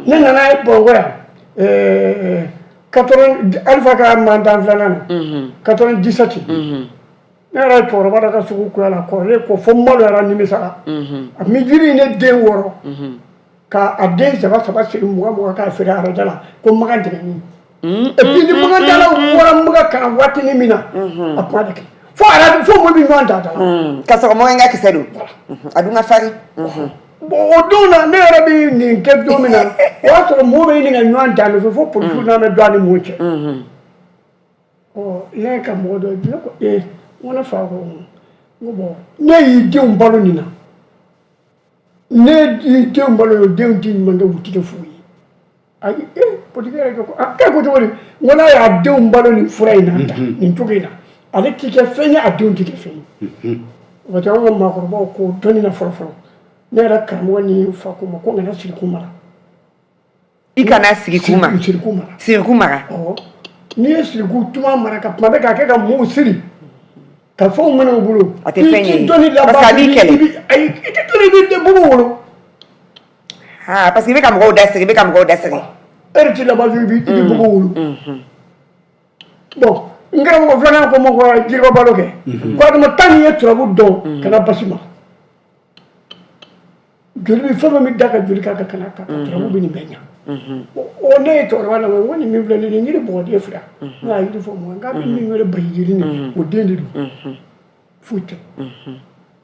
Speaker 4: Ne nana ye Bamakɔ yan, 80 Alifa ka mandat filanan na, 97, ne yɛrɛ ye cɛkɔrɔba dɔ ka sugu kuya la kɔrɔlen ko fo n maloyara, nimisara. A tun bɛ jiri in ne den 6 ka a den saba saba siri 20 20 k'a feere arajo la ko makan tigɛni. Et puis ni makantalaw bɔra Makan ka na waatinin min na, a kuma bɛ kɛ fo arajo, fo mɔgɔ bɛ ɲɔgɔn ta ta la.
Speaker 2: Ka sɔrɔ moringa kisɛ don, a dun ka farin.
Speaker 4: Bon, o don na, ne yɛrɛ bɛ nin kɛ don min na, o y'a sɔrɔ mɔgɔw bɛ ɲini ka ɲɔgɔn ta nɔfɛ fo polisiw n'a bɛ don a ni mɔgɔ cɛ. Ɔ, ne ka mɔgɔ dɔ, ne ko ee, n ko ne fa ko, n ko bon, ne y'i denw balo nin na, ne y'i denw balo, o denw t'i ɲuman kɛ, u ti kɛ foyi ye. Ayi, ee, politiki yɛrɛ ko ah, e ko cogo di? N ko n'a y'a denw balo nin fura in na tan, nin cogo in na, ale ti kɛ fɛn ye, a denw ti kɛ fɛn ye. Parce que anw ka maakɔrɔbaw ko dɔnni na fɔlɔ fɔlɔ, ne yɛrɛ karamɔgɔ ni fa ko ma ko n kana siriku mara.
Speaker 2: I kana siriku mara.
Speaker 4: Siriku mara.
Speaker 2: Siriku mara.
Speaker 4: Awɔ, n'i ye siriku tuma mara ka tuma bɛɛ k'a kɛ ka mɔɔw siri ka fɛnw minɛ u bolo.
Speaker 2: A tɛ fɛn ye.
Speaker 4: I tɛ dɔnni laban.
Speaker 2: Parce que a b'i kɛlɛ.
Speaker 4: Ayi, i tɛ dɔnni, i bɛ bugu wolo.
Speaker 2: Ah, parce que i bɛ ka mɔgɔw da siri, i bɛ ka mɔgɔw da siri.
Speaker 4: E yɛrɛ t'i laban, i bɛ bugu wolo. Bon, N karamɔgɔ filanan ko n ma ko jiriba balo kɛ ko Adama tan n'i ye turabu dɔn kana basi ma joli bɛ fɛn fɛn bɛ da ka joli k'a kan ka na ka turabu bɛ nin bɛɛ ɲa. O ne ye cɛkɔrɔba lamɛn ko nin min filɛ nin ye yiri bɔgɔden fila n y'a yiri fɔ mɔgɔ k'a bɛ min wele bayi nin o den de don, foyi tɛ.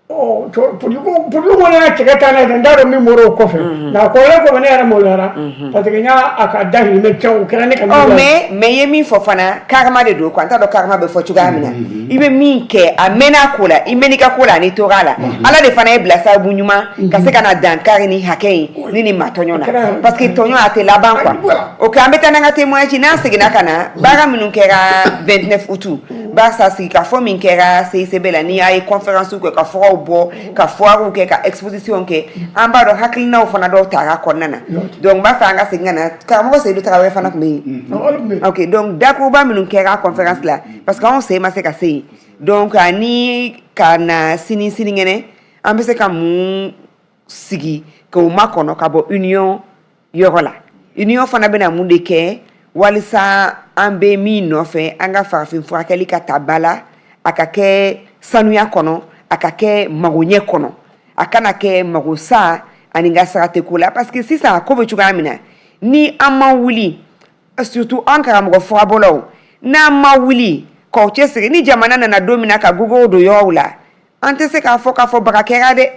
Speaker 4: Ɔ politique ko nana cɛkɛ taa n'a ye, n t'a dɔn min bɔra o kɔfɛ, nka a kɔrɔlen kɔfɛ ne yɛrɛ maloyara parce que n y'a a ka dahirimɛ tiɲɛ, o kɛra ne ka
Speaker 2: Ɔ mais i ye min fɔ fana, karma de don quoi. N t'a dɔn karma bɛ fɔ cogoya min na. I bɛ min kɛ, a mɛnna ko la, i mɛn'i ka ko la ani tora la, Ala de fana ye bila sababu ɲuman ka se ka na dankari ni hakɛ in ni nin ma tɔɲɔ na, parce que tɔɲɔ a tɛ laban quoi. Ok, an bɛ taa n'an ka témoignage. N'an seginna ka na baara minnu kɛra 29 août, barisa sigikafɔ min kɛra CICB la, ni a ye conférence kɛ, ka furaw bɔ, ka foire kɛ, ka exposition kɛ, an b'a dɔn hakilinaw fana dɔw tara kɔnɔna na. Donc n b'a fɛ an ka segin ka na karamɔgɔ Seyidu Tarawele fana tun bɛ yen. Ok, donc dakuruba minnu kɛra conférence la, parce que anw sen ma se ka se yen, donc ani ka na sini sinikɛnɛ, an bɛ se ka mun sigi k'o makɔnɔ ka bɔ union yɔrɔ la? Union fana bɛna mun de kɛ walisa an bɛ min nɔfɛ, an ka farafin furakɛli ka ta ba la, a ka kɛ sanuya kɔnɔ, a ka kɛ magoɲɛ kɔnɔ, a kana kɛ magosa ani ka sara tɛ ko la? Parce que sisan a ko bɛ cogoya min na, ni an ma wuli, surtout an karamɔgɔ furabɔlaw, n'an ma wuli k'aw cɛsiri, ni jamana nana don min na ka gogow don yɔrɔw la, an tɛ se k'a fɔ baga kɛra dɛ,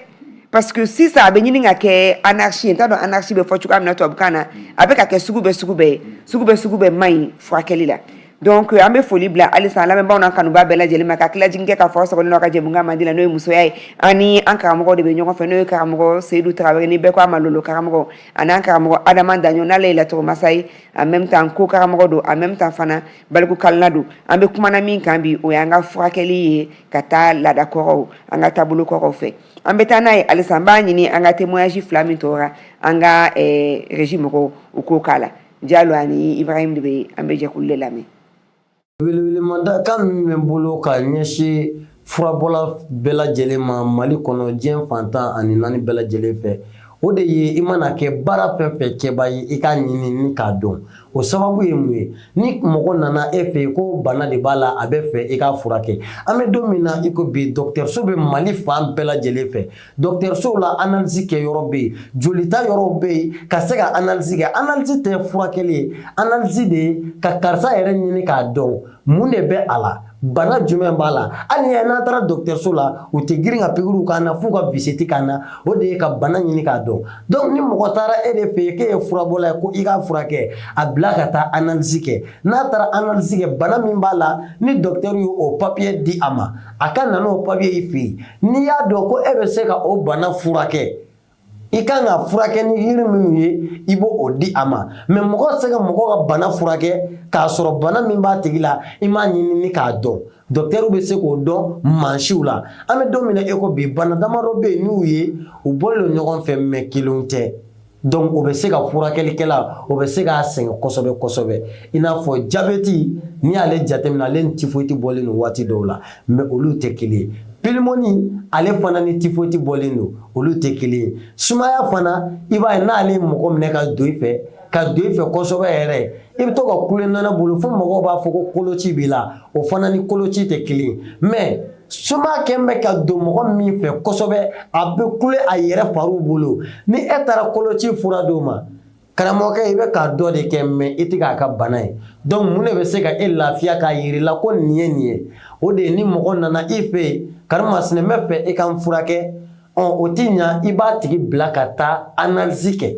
Speaker 2: parce que sisan a bɛ ɲini ka kɛ anarchie ye. N t'a dɔn anarchie bɛ fɔ cogoya min na tubabukan na. A bɛ ka kɛ sugu bɛɛ sugu bɛɛ ye, sugu bɛɛ sugu bɛɛ man ɲi furakɛli la. Donc an bɛ foli bila halisa an lamɛnbaaw n'an kanubaa bɛɛ lajɛlen ma, ka tilajigin kɛ k'a fɔ aw sɔgɔlen ka jɛmukan mandi la, n'o ye musoya ye. An ni an karamɔgɔ de bɛ ɲɔgɔn fɛ, n'o ye karamɔgɔ Seyidu Tarawele, ni bɛɛ ko a ma Lolo karamɔgɔ, ani an karamɔgɔ Adama Daɲɔ, n'ale ye laturu ye, en même temps ko karamɔgɔ don, en même temps fana baliku kalanna don. An bɛ kumana min kan bi, o y'an ka furakɛli ye ka taa laada kɔrɔw, an ka taabolo kɔrɔw fɛ. An bɛ taa n'a ye halisa. An b'a ɲini an ka témoignage fila min tora, an ka régie mɔgɔw u k'o k'a la. Jalo ani Ibrahim de bɛ, an bɛ jɛkulu de lamɛn.
Speaker 6: Welewelemada kan min bɛ n bolo ka ɲɛsin furabɔla bɛɛ lajɛlen ma Mali kɔnɔ, diɲɛ fantan ani naani bɛɛ lajɛlen fɛ, o de ye: i mana kɛ baara fɛn fɛn kɛba ye, i k'a ɲini ni k'a dɔn. O sababu ye mun ye? Ni mɔgɔ nana e fɛ yen ko bana de b'a la, a bɛ fɛ i k'a furakɛ, an bɛ don min na i ko bi, dɔgɔtɔrɔso bɛ Mali fan bɛɛ lajɛlen fɛ. Dɔgɔtɔrɔsow la, analyse kɛ yɔrɔ bɛ yen, jolita yɔrɔw bɛ yen ka se ka analyse kɛ. Analyse tɛ furakɛli ye, analyse de ye ka karisa yɛrɛ ɲini k'a dɔn mun de bɛ a la, bana jumɛn b'a la. Hali ni n'an taara dɔgɔtɔrɔso la, u tɛ girin ka pikiriw k'an na f'u ka visite k'an na. O de ye ka bana ɲini k'a dɔn. Donc ni mɔgɔ taara e de fɛ yen k'e ye furabɔla ye ko i k'a furakɛ, a bila ka taa analyse kɛ. N'a taara analyse kɛ, bana min b'a la, ni docteur ye o papier di a ma, a ka na n'o papier i fɛ yen. N'i y'a dɔn ko e bɛ se ka o bana furakɛ, i kan ka furakɛ ni yiri minnu ye, i b'o o di a ma. Mais mɔgɔ tɛ se ka mɔgɔ ka bana furakɛ k'a sɔrɔ bana min b'a tigi la, i m'a ɲini ni k'a dɔn. Docteur bɛ se k'o dɔn mansiw la. An bɛ don min na e ko bi, bana damadɔ bɛ yen, n'u ye u bɔlen don ɲɔgɔn fɛ mais kelenw tɛ. Donc o bɛ se ka furakɛlikɛla, o bɛ se k'a sɛgɛn kosɛbɛ kosɛbɛ. I n'a fɔ jabɛti, n'i y'ale jateminɛ, ale ni typhoïde bɔlen don waati dɔw la, mais olu tɛ kelen ye. Pneumonie, ale fana ni typhoïde bɔlen don, olu tɛ kelen ye. Sumaya fana, i b'a ye n'ale ye mɔgɔ minɛ ka don i fɛ, ka don i fɛ kosɛbɛ yɛrɛ, i bɛ to ka kule nɔnɔ bolo fo mɔgɔw b'a fɔ ko koloci b'i la, o fana ni koloci tɛ kelen ye. Mais sumaya kɛn bɛ ka don mɔgɔ min fɛ kosɛbɛ, a bɛ kule a yɛrɛ fariw bolo. Ni e taara koloci fura d'o ma, karamɔgɔkɛ, i bɛ k'a dɔ de kɛ, mais i tɛ k'a ka bana ye. Donc mun de bɛ se ka e lafiya k'a yir'i la ko nin ye nin ye? O de ye ni mɔgɔ nana i fɛ yen, karimasina, n bɛ fɛ i ka n furakɛ, ɔ o ti ɲa, i b'a tigi bila ka taa analyse kɛ.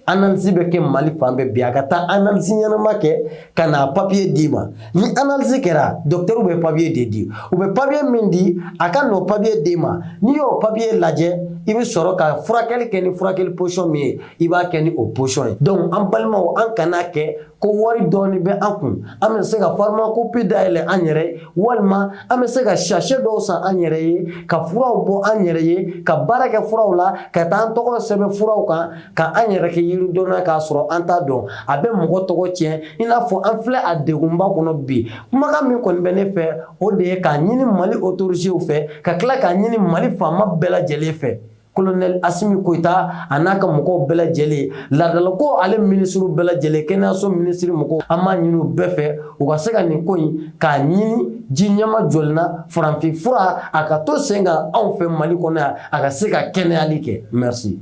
Speaker 6: Analyse bɛ kɛ Mali fan bɛɛ bi. A ka taa analyse ɲɛnama kɛ ka na papier d'i ma. Ni analyse kɛra, docteur bɛ papier de di. U bɛ papier min di, a ka n'o papier d'i ma. N'i y'o papier lajɛ, i bɛ sɔrɔ ka furakɛli kɛ ni furakɛli position min ye, i b'a kɛ ni o position ye. Donc an balimaw, an kana kɛ ko wari dɔɔni bɛ an kun, an bɛ se ka pharmacopée dayɛlɛ an yɛrɛ ye, walima an bɛ se ka sachet dɔw san an yɛrɛ ye, ka furaw bɔ an yɛrɛ ye, ka baara kɛ furaw la, ka taa an tɔgɔ sɛbɛn furaw kan, ka an yɛrɛ kɛ yiridɔnna k'a sɔrɔ an t'a dɔn. A bɛ mɔgɔ tɔgɔ tiɲɛ. I n'a fɔ an filɛ a degunba kɔnɔ bi. Kumakan min kɔni bɛ ne fɛ, o de ye k'a ɲini Mali autorités fɛ, ka tila k'a ɲini Mali faama bɛɛ lajɛlen fɛ. Colonel Asimi Goyita a n'a ka mɔgɔw bɛɛ lajɛlen laadalako ale minisiriw bɛɛ lajɛlen kɛnɛyaso minisiri mɔgɔw an b'a ɲini u bɛɛ fɛ u ka se ka nin ko in k'a ɲini ji ɲɛma jɔlen na farafin fura a ka to sen kan anw fɛ Mali kɔnɔ yan a ka se ka kɛnɛyali kɛ merci.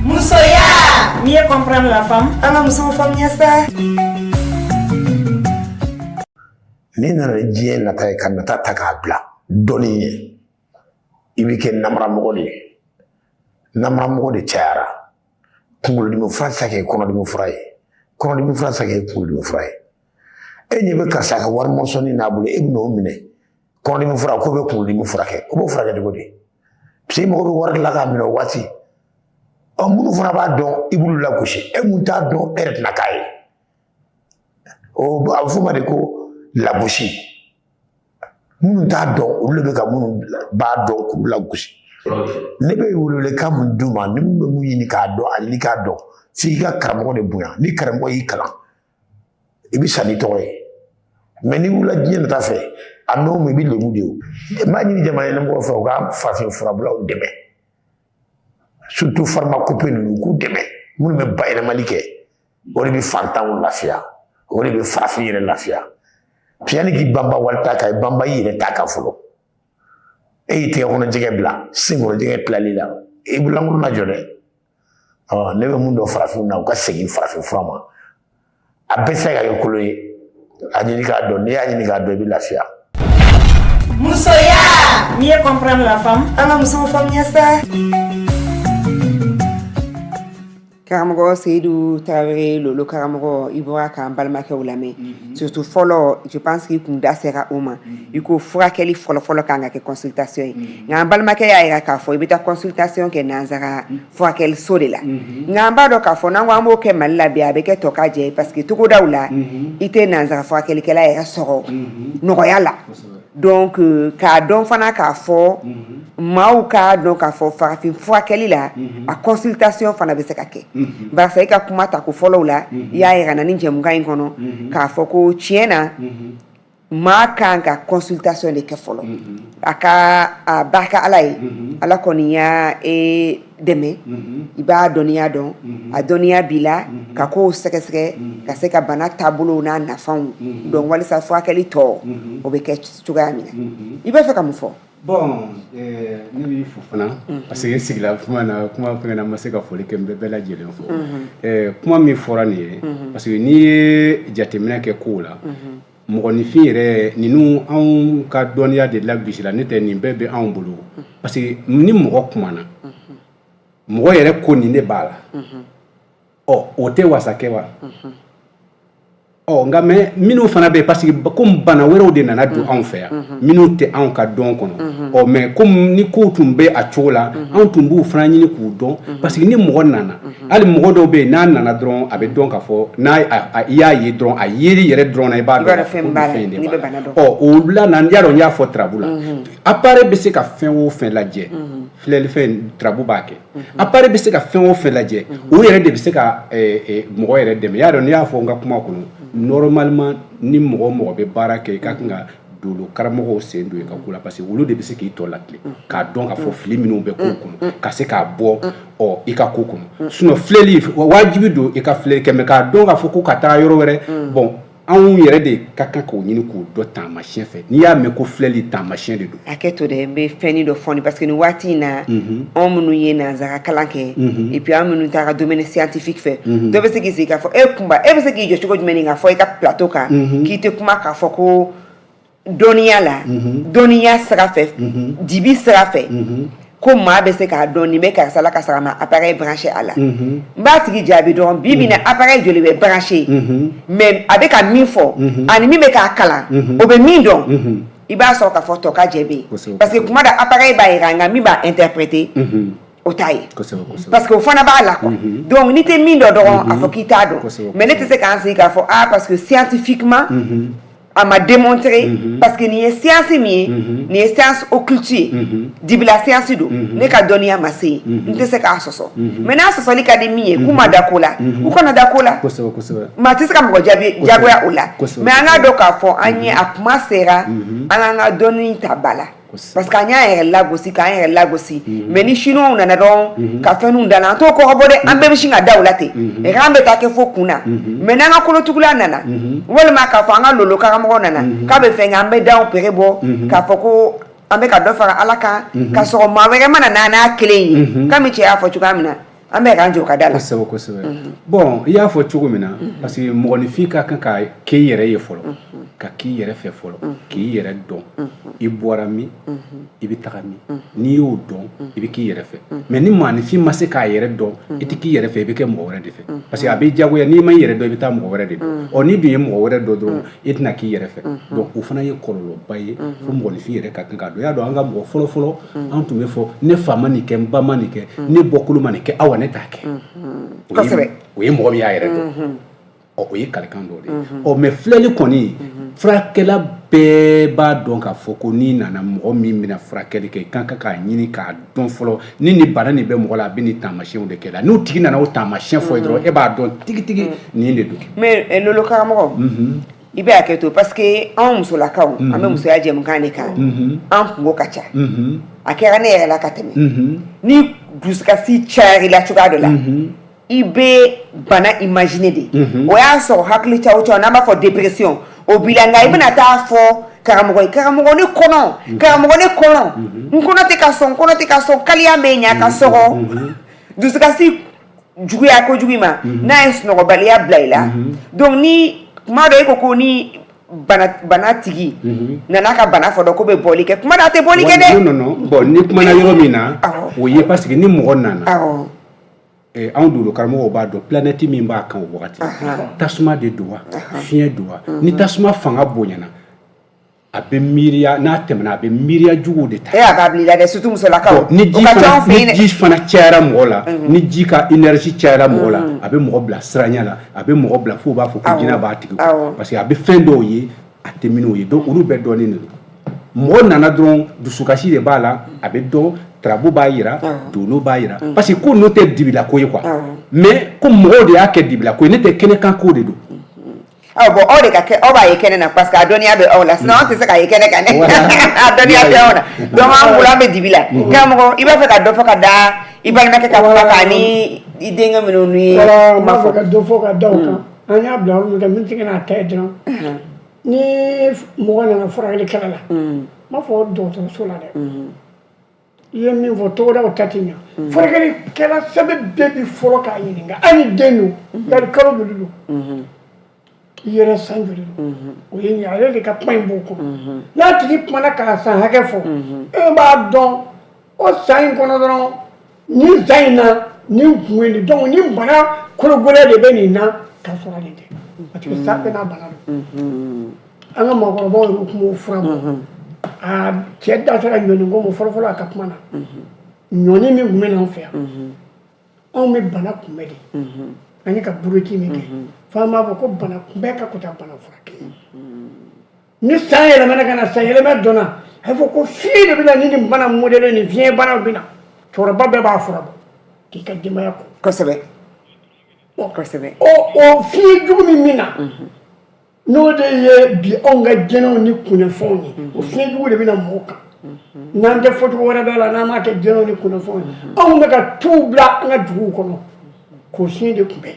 Speaker 1: Musoya mieux comprendre la femme
Speaker 2: an ka musow faamuya sa.
Speaker 7: N'i nana ni diɲɛ nata ye ka nata ta k'a bila dɔnni ɲɛ i bɛ kɛ namaramɔgɔ de ye namaramɔgɔ de cayara kunkolodimi fura tɛ se ka kɛ kɔnɔdimi fura ye kɔnɔdimi fura tɛ se ka kɛ kunkolodimi fura ye e ɲɛ bɛ karisa ka wari mɔsɔnni n'a bolo e bɛn'o minɛ kɔnɔdimi fura k'o bɛ kunkolodimi furakɛ o b'o furakɛ cogo di parce que i mago bɛ wari de la k'a minɛ o waati ɔ minnu fana b'a dɔn i b'olu lagosi e mun t'a dɔn e yɛrɛ tɛna k'a ye o a bɛ f'o ma de ko lagosi minnu t'a dɔn olu de bɛ ka minnu b'a dɔn k'u lagosi ne bɛ welewelekan min d'u ma ni min bɛ mun ɲini k'a dɔn a ɲini k'a dɔn f'i ka karamɔgɔ de bonya ni karamɔgɔ y'i kalan i bɛ sa n'i tɔgɔ ye mais n'i wulila diɲɛ nata fɛ a n'o ma i bɛ lebu de o n b'a ɲini jamana ɲɛmɔgɔ fɛ u ka farafin furabulaw dɛmɛ surtout pharmacopée ninnu u k'u dɛmɛ minnu bɛ bayɛlɛmali kɛ o de bɛ fantanw lafiya o de bɛ farafin yɛrɛ lafiya yanni k'i banba wali ta kan i banba i yɛrɛ ta kan fɔlɔ e y'i tɛgɛ kɔnɔ jɛgɛ bila sen kɔnɔ jɛgɛ tilali la i bololankolon na jɔ dɛ ɔ ne bɛ mun dɔn farafinw na u ka segin farafin fura ma a bɛɛ tɛ se ka kɛ kolo ye a ɲini k'a dɔn n'i y'a ɲini k'a dɔn i bɛ lafiya.
Speaker 1: Musoya mieux comprendre la femme
Speaker 2: an ka musow faamuya sa. Karamɔgɔ Seyidu Tarawele lolo karamɔgɔ i bɔra k'an balimakɛw lamɛn surtout fɔlɔ je pense que i kun da sera o ma i ko furakɛli fɔlɔfɔlɔ kan ka kɛ consultation ye nka an balimakɛ y'a jira k'a fɔ i bɛ taa consultation kɛ nansara furakɛliso de la nka an b'a dɔn k'a fɔ n'an ko an b'o kɛ Mali la bi a bɛ kɛ tɔ ka jɛ ye parce que togodaw la i tɛ nansara furakɛlikɛla yɛrɛ sɔrɔ nɔgɔya la donc k'a dɔn fana k'a fɔ maaw k'a dɔn k'a fɔ farafin furakɛli la a consultation fana bɛ se ka kɛ barisa i ka kuma ta ko fɔlɔw la i y'a yira n na ni jɛmukan in kɔnɔ k'a fɔ ko tiɲɛ na maa kan ka consultation de kɛ fɔlɔ a ka a barika ala ye ala kɔni y'a e dɛmɛ i b'a dɔnniya dɔn a dɔnniya b'i la ka kow sɛgɛsɛgɛ ka se ka bana taabolow n'a nafaw dɔn walisa furakɛli tɔ o bɛ kɛ cogoya min na i b'a fɛ ka mun fɔ
Speaker 5: bon ne b'i fo fana parce que n sigila kuma na kuma fɛngɛ na n ma se ka foli kɛ n bɛ bɛɛ lajɛlen fo kuma min fɔra nin ye parce que n'i ye jateminɛ kɛ kow la mɔgɔninfin yɛrɛ ninnu anw ka dɔnniya de lagosila ne tɛ nin bɛɛ bɛ anw bolo parce que ni mɔgɔ kumana mɔgɔ yɛrɛ ko nin de b'a la ɔ o tɛ wasa kɛ wa ɔ nka mais minnu fana bɛ yen parce que komi bana wɛrɛw de nana don anw fɛ yan minnu tɛ anw ka dɔn kɔnɔ ɔ mais komi ni kow tun bɛ a cogo la anw tun b'u fana ɲini k'u dɔn parce que ni mɔgɔ nana hali mɔgɔ dɔw bɛ yen n'a nana dɔrɔn a bɛ dɔn k'a fɔ n'a i y'a ye dɔrɔn a yeli yɛrɛ dɔrɔn na i b'a dɔn fɛn b'a in de b'a la ɔ o la na y'a dɔn n y'a fɔ turabu la appareil bɛ se ka fɛn o fɛn lajɛ filɛlifɛn turabu b'a kɛ appareil bɛ se ka fɛn o fɛn lajɛ o yɛrɛ de bɛ se ka mɔgɔ yɛrɛ dɛmɛ y'a dɔn n'i y'a fɔ n ka kuma kɔnɔ normalement ni mɔgɔ o mɔgɔ bɛ baara kɛ i ka kan ka dolo karamɔgɔw sen don i ka ko la parce que olu de bɛ se k'i tɔ latilen k'a dɔn k'a fɔ fili minnu bɛ kow kɔnɔ ka se k'a bɔ ɔ i ka ko kɔnɔ sinon filɛli wajibi don i ka filɛli kɛ mais k'a dɔn k'a fɔ ko ka taa yɔrɔ wɛrɛ bon anw yɛrɛ de ka kan k'o ɲini k'o dɔn taamasiyɛn fɛ n'i y'a mɛn ko filɛli taamasiyɛn de don
Speaker 2: hakɛ to dɛ n bɛ fɛnnin dɔ fɔ nin parce que nin waati in na anw minnu ye nansara kalan kɛ et puis an minnu taara domaine scientifique fɛ dɔ bɛ se k'i sigi k'a fɔ e kunba e bɛ se k'i jɔ cogo jumɛn k'a fɔ i ka plateau kan k'i tɛ kuma k'a fɔ ko dɔnniya la dɔnniya sira fɛ dibi sira fɛ ko maa bɛ se k'a dɔn nin bɛ karisa la ka sɔrɔ a ma appareil branché a la n b'a tigi jaabi dɔrɔn bi bi in na appareil joli bɛ branché mais a bɛ ka min fɔ ani min bɛ k'a kalan o bɛ min dɔn i b'a sɔrɔ k'a fɔ tɔ ka jɛ bɛ yen parce que kuma dɔ appareil b'a jira nka min b'a interpréter o t'a ye parce que o fana b'a la quoi donc n'i tɛ min dɔn dɔrɔn a fɔ k'i t'a dɔn mais ne tɛ se k'an sigi k'a fɔ ah parce que scientifiquement a ma démontrer parce que nin ye science min ye nin ye science occulte ye dibila science don ne ka dɔnniya ma se yen n tɛ se k'a sɔsɔ mais n'a sɔsɔli ka di min ye k'u ma da ko la u kana da ko la maa tɛ se ka mɔgɔ jaabi jagoya o la mais an k'a dɔn k'a fɔ an ye a kuma sera an k'an ka dɔnni ta ba la. Parce que an y'an yɛrɛ lagosi, k'an yɛrɛ lagosi. Mais ni chinois nana dɔrɔn ka fɛnw da an t'o kɔrɔ bɔ dɛ, an bɛɛ bɛ sin ka da o la ten, rang bɛ taa kɛ fo kun na. Mais n'an ka kolotugula nana, walima k'a fɔ an ka lolo karamɔgɔ nana k'a bɛ fɛn kɛ, an bɛ daw pere bɔ k'a fɔ ko an bɛ ka dɔ fara Ala kan, ka sɔrɔ maa wɛrɛ mana na n'a kelen ye. Kami cɛ y'a fɔ cogoya min na, an bɛ k'an jɔ ka da la.
Speaker 5: Kosɛbɛ, kosɛbɛ. Bon, i y'a fɔ cogo min na, parce que mɔgɔninfin ka kan ka k'i yɛrɛ ye fɔlɔ, ka k'i yɛrɛ fɛ fɔlɔ, k'i yɛrɛ dɔn, i bɔra min, i bɛ taga min. N'i y'o dɔn, i bɛ k'i yɛrɛ fɛ. Mais ni mɔgɔninfin ma se k'a yɛrɛ dɔn, i tɛ k'i yɛrɛ fɛ, i bɛ kɛ mɔgɔ wɛrɛ de fɛ, parce que a b'i diyagoya. N'i ma i yɛrɛ dɔn, i bɛ taa mɔgɔ wɛrɛ de dɔn. Ɔ, n'i dun ye mɔgɔ wɛrɛ dɔn dɔrɔn, i tɛna k'i yɛrɛ fɛ. Donc o fana ye kɔlɔlɔba ye fo mɔgɔninfin yɛrɛ ka kan k'a dɔn. I y'a dɔn, an ka mɔgɔ fɔlɔ fɔlɔ, an tun bɛ fɔ ne fa ma nin kɛ, n ba ma nin kɛ, ne bɔkolo ma nin kɛ, awa ne t'a kɛ. O ye mɔgɔ min y'a yɛrɛ dɔn. Ɔ, o ye kalikan dɔ de ye. Ɔ, mais filɛli kɔni, furakɛla bɛɛ b'a dɔn k'a fɔ ko n'i nana, mɔgɔ min bɛna furakɛli kɛ, i kan k'a ɲini k'a dɔn fɔlɔ ni nin bana nin bɛ mɔgɔ la, a bɛ nin taamasiyɛnw de kɛ la. N'o tigi nana o taamasiyɛn fɔ ye dɔrɔn, e b'a dɔn tigitigi nin de don.
Speaker 2: Mais lolo karamɔgɔ, i bɛ hakɛ to, parce que anw musolakaw, an bɛ musoya jɛmukan de kan, an kungo ka ca. A kɛra ne yɛrɛ la ka tɛmɛ. Ni dusukasi cayara la cogoya dɔ la, i bɛ bana imaginer de. O y'a sɔrɔ hakili caw caw, n'an b'a fɔ dépression, o b'i la. Nka i bɛna taa fɔ karamɔgɔ ye: "Karamɔgɔ, ne kɔnɔ, karamɔgɔ, ne kɔnɔ, n kɔnɔ tɛ ka sɔn, n kɔnɔ tɛ ka sɔn, kaliya bɛ ɲa." Ka sɔgɔ dusukasi juguya kojugu ma, n'a ye sunɔgɔbaliya bila i la. Donc ni kuma dɔ e ko ko ni bana tigi nana ka bana fɔ dɔn ko bɛ bɔli kɛ, kuma dɔ a tɛ bɔli kɛ dɛ.
Speaker 5: Non, non, non. Bon, ni kumana yɔrɔ min na, o ye parce que ni mɔgɔ nana, anw dolo karamɔgɔw b'a dɔn planète min b'a kan o wagati, tasuma de don wa, fiɲɛ don wa. Ni tasuma fanga bonyana, a bɛ miiriya, n'a tɛmɛna, a bɛ miiriya juguw de ta.
Speaker 2: E, a b'a bila i la dɛ, surtout musolakaw.
Speaker 5: Ni ji fana, ni ji fana cayara mɔgɔ la, ni ji ka énergie cayara mɔgɔ la, a bɛ mɔgɔ bila siranya la, a bɛ mɔgɔ bila f'u b'a fɔ ko jinɛ b'a tigi kɔ, parce que a bɛ fɛn dɔw ye a tɛ minnu ye. Donc olu bɛɛ dɔnnen de don. Mɔgɔ nana dɔrɔn, dusukasi de b'a la, a bɛ dɔn, tarabu b'a yira, dolo b'a yira, parce que ko ninnu tɛ dibila ko ye quoi. Mais ko mɔgɔw de y'a kɛ dibila ko ye, ne tɛ kɛnɛkan ko de don.
Speaker 2: Aw bɔn, aw de ka kɛ, aw b'a ye kɛnɛ na, parce que a dɔnniya bɛ aw la. Sinon an tɛ se k'a ye kɛnɛ kan dɛ, a dɔnniya tɛ aw na. Donc an bolo, an bɛ dibi la. Karamɔgɔ, i b'a fɛ ka dɔ fɔ ka da i balimakɛ ka kuma kan ni i denkɛ minnu ni?
Speaker 4: Voilà, n b'a fɛ ka dɔ fɔ ka da o kan. An y'a bila yɔrɔ min kan, min tɛ n'a ta ye dɔrɔn, ni mɔgɔ nana furakɛlikɛla la, n b'a fɔ dɔgɔtɔrɔso la dɛ, i ye min fɔ, togodaw ta tɛ ɲa. Furakɛlikɛla sɛbɛn bɛɛ bi fɔlɔ k'a ɲininka: hali ni den don, yali kalo joli don i yɛrɛ, san joli don? O ye ɲɛ, ale de ka kuma in b'o kɔnɔ. N'a tigi kumana k'a san hakɛ fɔ, e b'a dɔn o san in kɔnɔ dɔrɔn, nin san in na nin kun ye nin. Donc ni bana kologɛlɛn de bɛ nin na, k'a sɔrɔ ale tɛ, parce que san bɛɛ n'a bana don. An ka maakɔrɔbaw yɛrɛ tun b'o fura bɔ. A cɛ da sera ɲɔni ko ma fɔlɔ fɔlɔ a ka kuma na. Ɲɔni min tun bɛ n'anw fɛ yan, anw bɛ bana kunbɛ de. An ye ka boloci min kɛ fo an b'a fɔ ko bana kunbɛ ka kuta bana furakɛ. Ni san yɛlɛmana ka na, san yɛlɛma donna, a bɛ fɔ ko fiɲɛ de bɛ na ni nin bana modèle nin, fiɲɛ banaw bɛ na. Cɛkɔrɔba bɛɛ b'a fura bɔ k'i ka denbaya kɔ.
Speaker 2: Kosɛbɛ, kosɛbɛ.
Speaker 4: O fiɲɛ jugu min bɛ na, n'o de ye bi anw ka jɛnɛw ni kunnafɛnw ye, o fiɲɛ jugu de bɛ na mɔgɔw kan. N'an tɛ fɔcogo wɛrɛ dɔ la, n'an m'a kɛ jɛnɛw ni kunnafɛnw ye, anw bɛ ka tuw bila an ka duguw kɔnɔ k'o fiɲɛ de kunbɛn.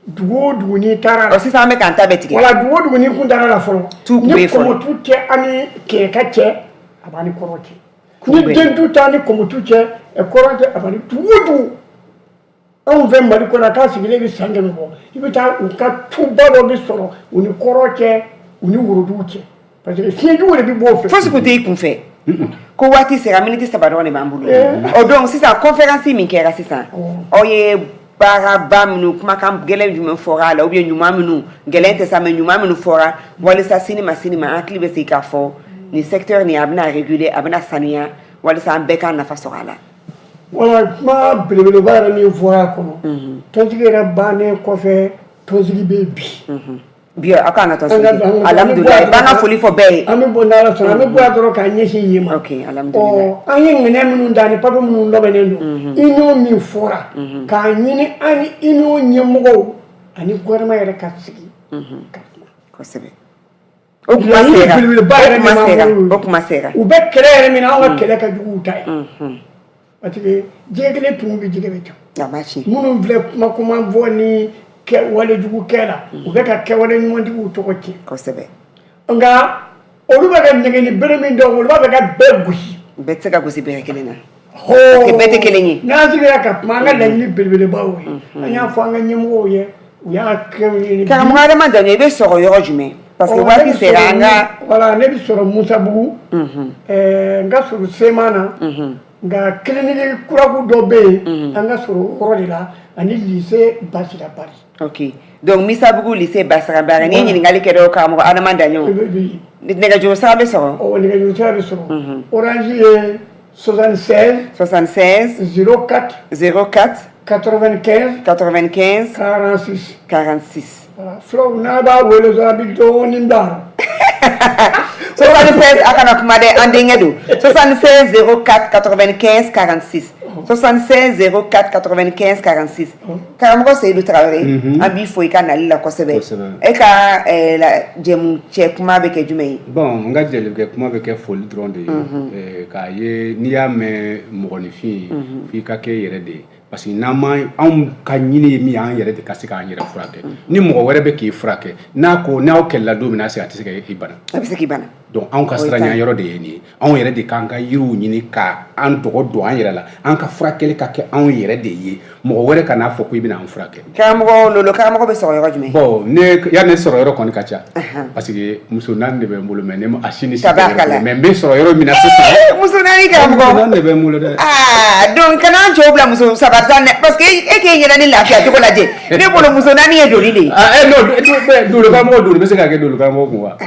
Speaker 4: Dugu o dugu n'i taara
Speaker 2: la, sisan an bɛ k'an ta bɛɛ tigɛ.
Speaker 4: Wala, dugu o dugu n'i kun taara la fɔlɔ,
Speaker 2: Tu kun bɛ
Speaker 4: ni
Speaker 2: yen fɔlɔ.
Speaker 4: Kɔmɔtu tɛ an ni kɛɲɛka cɛ, a b'an ni kɔrɔ cɛ. Ni dentu t'an ni kɔmɔtu cɛ, kɔrɔ cɛ, a b'an ni dugu o dugu. Anw fɛ Mali kɔnɔ, a k'a sigilen bɛ san 100 bɔ, i bɛ taa u ka tuba dɔ bɛ sɔrɔ u ni kɔrɔ cɛ, u ni worodugu cɛ, parce que fiɲɛ jugu de bɛ bɔ o fɛ.
Speaker 2: Fosi kun tɛ i kun fɛ ko waati sera, miniti 3 dɔrɔn de b'an bolo. Ɔ, donc sisan conférence min kɛra sisan, aw ye baaraba minnu, kumakan gɛlɛn jumɛn fɔra a la, ou bien ɲuman minnu, gɛlɛn tɛ sa, mais ɲuman minnu fɔra walisa sini ma, sini ma an hakili bɛ sigi k'a fɔ nin secteur nin, a bɛna réguler, a bɛna sanuya walisa an bɛɛ k'an nafa sɔrɔ a la?
Speaker 4: Wala, kuma belebeleba yɛrɛ min fɔra a kɔnɔ, tɔnsigi yɛrɛ bannen kɔfɛ, tɔnsigi bɛ bi.
Speaker 2: Bi aw k'an ka tɔnsigi, alhamdulilayi, b'an ka foli fɔ bɛɛ ye.
Speaker 4: An bɛ bɔ n'Ala sɔnna, an bɛ bɔ yan dɔrɔn k'a ɲɛsin yen ma.
Speaker 2: Ok, alhamdulilayi.
Speaker 4: Ɔ, an ye ŋaniya minnu da ni papiye minnu labɛnnen don, union min fɔra k'a ɲini an ni union ɲɛmɔgɔw ani gouvernement yɛrɛ ka sigi ka kuma.
Speaker 2: Kosɛbɛ. O kuma sera,
Speaker 4: belebeleba yɛrɛ
Speaker 2: o kuma
Speaker 4: de b'an
Speaker 2: sera,
Speaker 4: bolo.
Speaker 2: o kuma sera.
Speaker 4: U bɛ kɛlɛ yɛrɛ min na, anw ka kɛlɛ ka jugu u ta ye, parce que jɛgɛ kelen tumu bɛ jɛgɛ bɛ can.
Speaker 2: A ma tiɲɛ.
Speaker 4: Minnu filɛ kuma kuma fɔ ni kɛ walejugu kɛ la, u bɛ ka kɛwale ɲumantigiw tɔgɔ tiɲɛ. Nka olu bɛ ka nɛgɛni bere min dɔn, olu b'a fɛ ka bɛɛ gosi.
Speaker 2: Bɛɛ tɛ se ka gosi bere kelen na.
Speaker 4: Hoo.
Speaker 2: Parce que bɛɛ tɛ kelen ye.
Speaker 4: N'an sigira ka kuma, an ka laɲini belebeleba y'o ye. An y'a fɔ an ka ɲɛmɔgɔw ye, u y'a kɛ ye.
Speaker 2: Karamɔgɔ Adama Daɲɔ, i bɛ sɔrɔ yɔrɔ jumɛn? Parce que
Speaker 4: Ɔ, ne
Speaker 2: waati
Speaker 4: bɛ
Speaker 2: sera
Speaker 4: sɔrɔ
Speaker 2: an ka.
Speaker 4: Voilà, ne bɛ sɔrɔ Musabugu, n ka surun Sema na, nka clinique kuraku dɔ bɛ yen, an ka surun o yɔrɔ de la, ani lycée Basira Bari.
Speaker 2: Ok, donc Misabugu, lycée Basira Bari. N'i ye ɲininkali kɛ dɔrɔn, karamɔgɔ Adama Daɲɔ. Nɛgɛjuru sira bɛ sɔrɔ.
Speaker 4: Ɔ, nɛgɛjuru sira bɛ sɔrɔ. Orange ye 76
Speaker 2: 76
Speaker 4: 04
Speaker 2: 04
Speaker 4: 95
Speaker 2: 95
Speaker 4: 46.
Speaker 2: 46.
Speaker 4: Voilà, fulaw n'a b'a wele dɔrɔn, a bɛ dɔɔnin d'a rɔ.
Speaker 2: 76, a kana kuma dɛ, an denkɛ don. 76 04 95 46, 76 04 95 46. Karamɔgɔ Seyidu Tarawele, an b'i fo i ka nali la kosɛbɛ. E ka jɛmu cɛ kuma bɛ kɛ jumɛn ye?
Speaker 5: Bon, n ka jɛlikɛ kuma bɛ kɛ foli dɔrɔn de ye. K'a ye n'i y'a mɛn mɔgɔninfin, f'i ka kɛ i yɛrɛ de ye, parce que n'an ma, anw ka ɲini ye min ye, an yɛrɛ de ka se k'an yɛrɛ furakɛ. Ni mɔgɔ wɛrɛ bɛ k'i furakɛ, n'a ko n'aw kɛlɛla don min na, a tɛ se ka i bana.
Speaker 2: A bɛ se k'i bana.
Speaker 5: Donc anw ka
Speaker 2: O ye
Speaker 5: siranya
Speaker 2: tan.
Speaker 5: yɔrɔ de ye nin ye. Anw yɛrɛ de k'an ka yiriw ɲini ka an tɔgɔ don an yɛrɛ la, an ka furakɛli ka kɛ anw yɛrɛ de ye. Mɔgɔ wɛrɛ kan'a fɔ ko i bɛna an furakɛ.
Speaker 2: Karamɔgɔ Lolo, karamɔgɔ bɛ sɔrɔ yɔrɔ jumɛn?
Speaker 5: Bon, ne yan, ne sɔrɔ yɔrɔ kɔni ka ca, parce que muso naani de bɛ n bolo, mais ne ma a si ni si tɛ yɔrɔ
Speaker 2: Tabarikala.
Speaker 5: kelen. Mais n bɛ sɔrɔ yɔrɔ min na sisan.
Speaker 2: Muso naani, karamɔgɔ.
Speaker 5: Muso naani de bɛ n bolo dɛ.
Speaker 2: Aa, donc kana an cɛw bila muso saba tan dɛ, parce que e k'e yɛrɛ ni lafiya cogo lajɛ, ne bolo muso naani ye joli de ye?
Speaker 5: Ah, eh non, dolokaramɔgɔ duuru bɛ se ka kɛ dolokaramɔgɔ kun wa?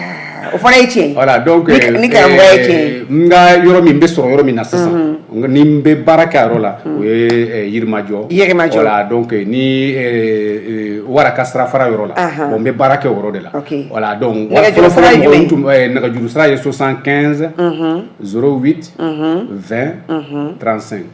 Speaker 2: O fana ye tiɲɛ ye.
Speaker 5: Voilà, donc
Speaker 2: Ni karamɔgɔ ye tiɲɛ ye.
Speaker 5: N ka yɔrɔ min bɛ sɔrɔ yɔrɔ min na sisan, ni n bɛ baara kɛ a yɔrɔ la, o ye Yirimajɔ.
Speaker 2: Yirimajɔ.
Speaker 5: Voilà, donc ni Wara ka sirafara yɔrɔ la, bon, n bɛ baara kɛ o yɔrɔ de la. Voilà, donc
Speaker 2: Nɛgɛjuru sira ye
Speaker 5: fɔlɔ-fɔlɔ
Speaker 2: jumɛn ye?
Speaker 5: mɔgɔ tun nɛgɛjuru sira ye 75 08 20 35.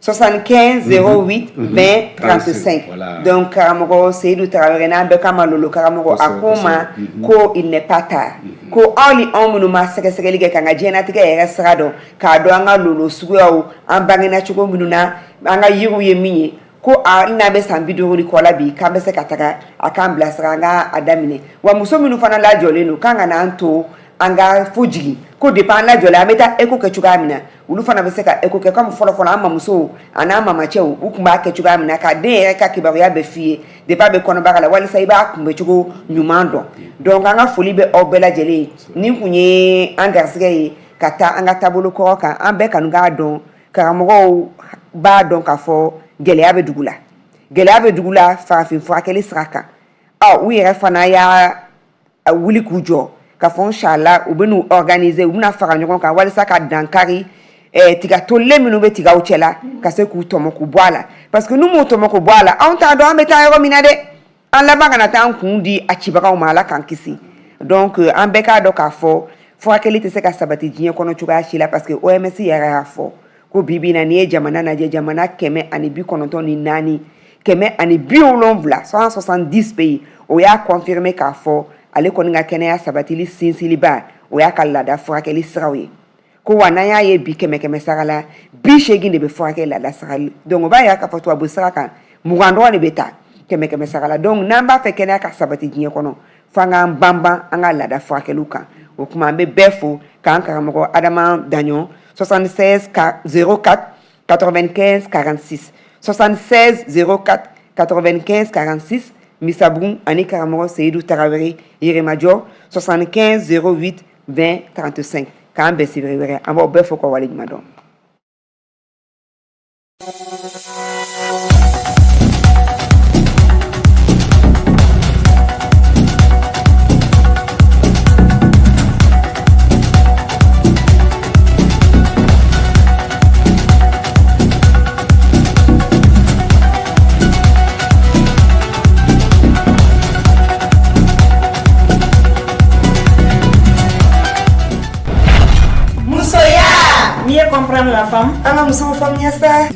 Speaker 2: 75 08 20 35.
Speaker 5: Voilà.
Speaker 2: Donc karamɔgɔ Seyidu Tarawele, n'an bɛɛ k'a ma Lolo karamɔgɔ, a ko ma ko il n'est pas tard, ko aw ni anw minnu ma sɛgɛsɛgɛli kɛ k'an ka diɲɛlatigɛ yɛrɛ sira dɔn, k'a dɔn an ka lolo suguyaw, an bangena cogo minnu na, an ka yiriw ye min ye, ko a n'a bɛ san 50 ni kɔ la bi, k'an bɛ se ka taga a k'an bilasira, an ka a daminɛ. Wa muso minnu fana lajɔlen don, k'an ka n'an to an ka fo jigin, ko depuis an lajɔlen, an bɛ taa écho kɛ cogoya min na, olu fana bɛ se ka écho kɛ comme fɔlɔ fɔlɔ an mamusow a n'an mamacɛw u tun b'a kɛ cogoya min na, ka den yɛrɛ ka kibaruya bɛ f'i ye depuis a bɛ kɔnɔbara la, walasa i b'a kunbɛ cogo ɲuman dɔn. Donc an ka foli bɛ aw bɛɛ lajɛlen ye. Nin kun ye an garisɛgɛ ye ka taa an ka taabolo kɔrɔ kan. An bɛɛ kanu k'a dɔn, karamɔgɔw b'a dɔn k'a fɔ gɛlɛya bɛ dugu la, gɛlɛya bɛ dugu la farafin furakɛli sira kan. Ɔ, u yɛrɛ fana y'a wuli k'u jɔ ka fɔ inshallah u bɛ n'u organiser, u bɛna fara ɲɔgɔn kan walasa ka dankari tiga tolilen minnu bɛ tigaw cɛla, ka se k'u tɔmɔ k'u bɔ a la, parce que n'u m'u tɔmɔ k'u bɔ a la, anw t'a dɔn an bɛ taa yɔrɔ min na dɛ. An laban kana taa an kun di a cibagaw ma, Ala k'an kisi. Donc an bɛɛ k'a dɔn k'a fɔ furakɛli tɛ se ka sabati diɲɛ kɔnɔ cogoya si la, parce que OMS yɛrɛ y'a fɔ ko bi bi in na, n'i ye jamana lajɛ, jamana 194, 170, 170 pays, o y'a confirmer k'a fɔ ale kɔni ka kɛnɛya sabatili sinsiliba, o y'a ka laada furakɛli siraw ye. Ko wa n'an y'a ye bi, kɛmɛ kɛmɛ sara la, 80 de bɛ furakɛ laada sira. Donc o b'a yira k'a fɔ tubabu sira kan, 20 dɔrɔn de bɛ ta kɛmɛ kɛmɛ sara la. Donc n'an b'a fɛ kɛnɛya ka sabati diɲɛ kɔnɔ, f'an k'an banban an ka laada furakɛliw kan. O tuma an bɛ bɛɛ fo k'an karamɔgɔ Adama Daɲɔ, 76 04 95 46, 76 04 95 46 Misabugu, ani karamɔgɔ Seyidu Tarawele Yirimajɔ, 75 08 20 35. K'an bɛn sibiri wɛrɛ. An b'aw bɛɛ fo ka waleɲuman dɔn.
Speaker 1: Musoya, mieux comprendre la femme.
Speaker 2: An ka musow faamuya sa.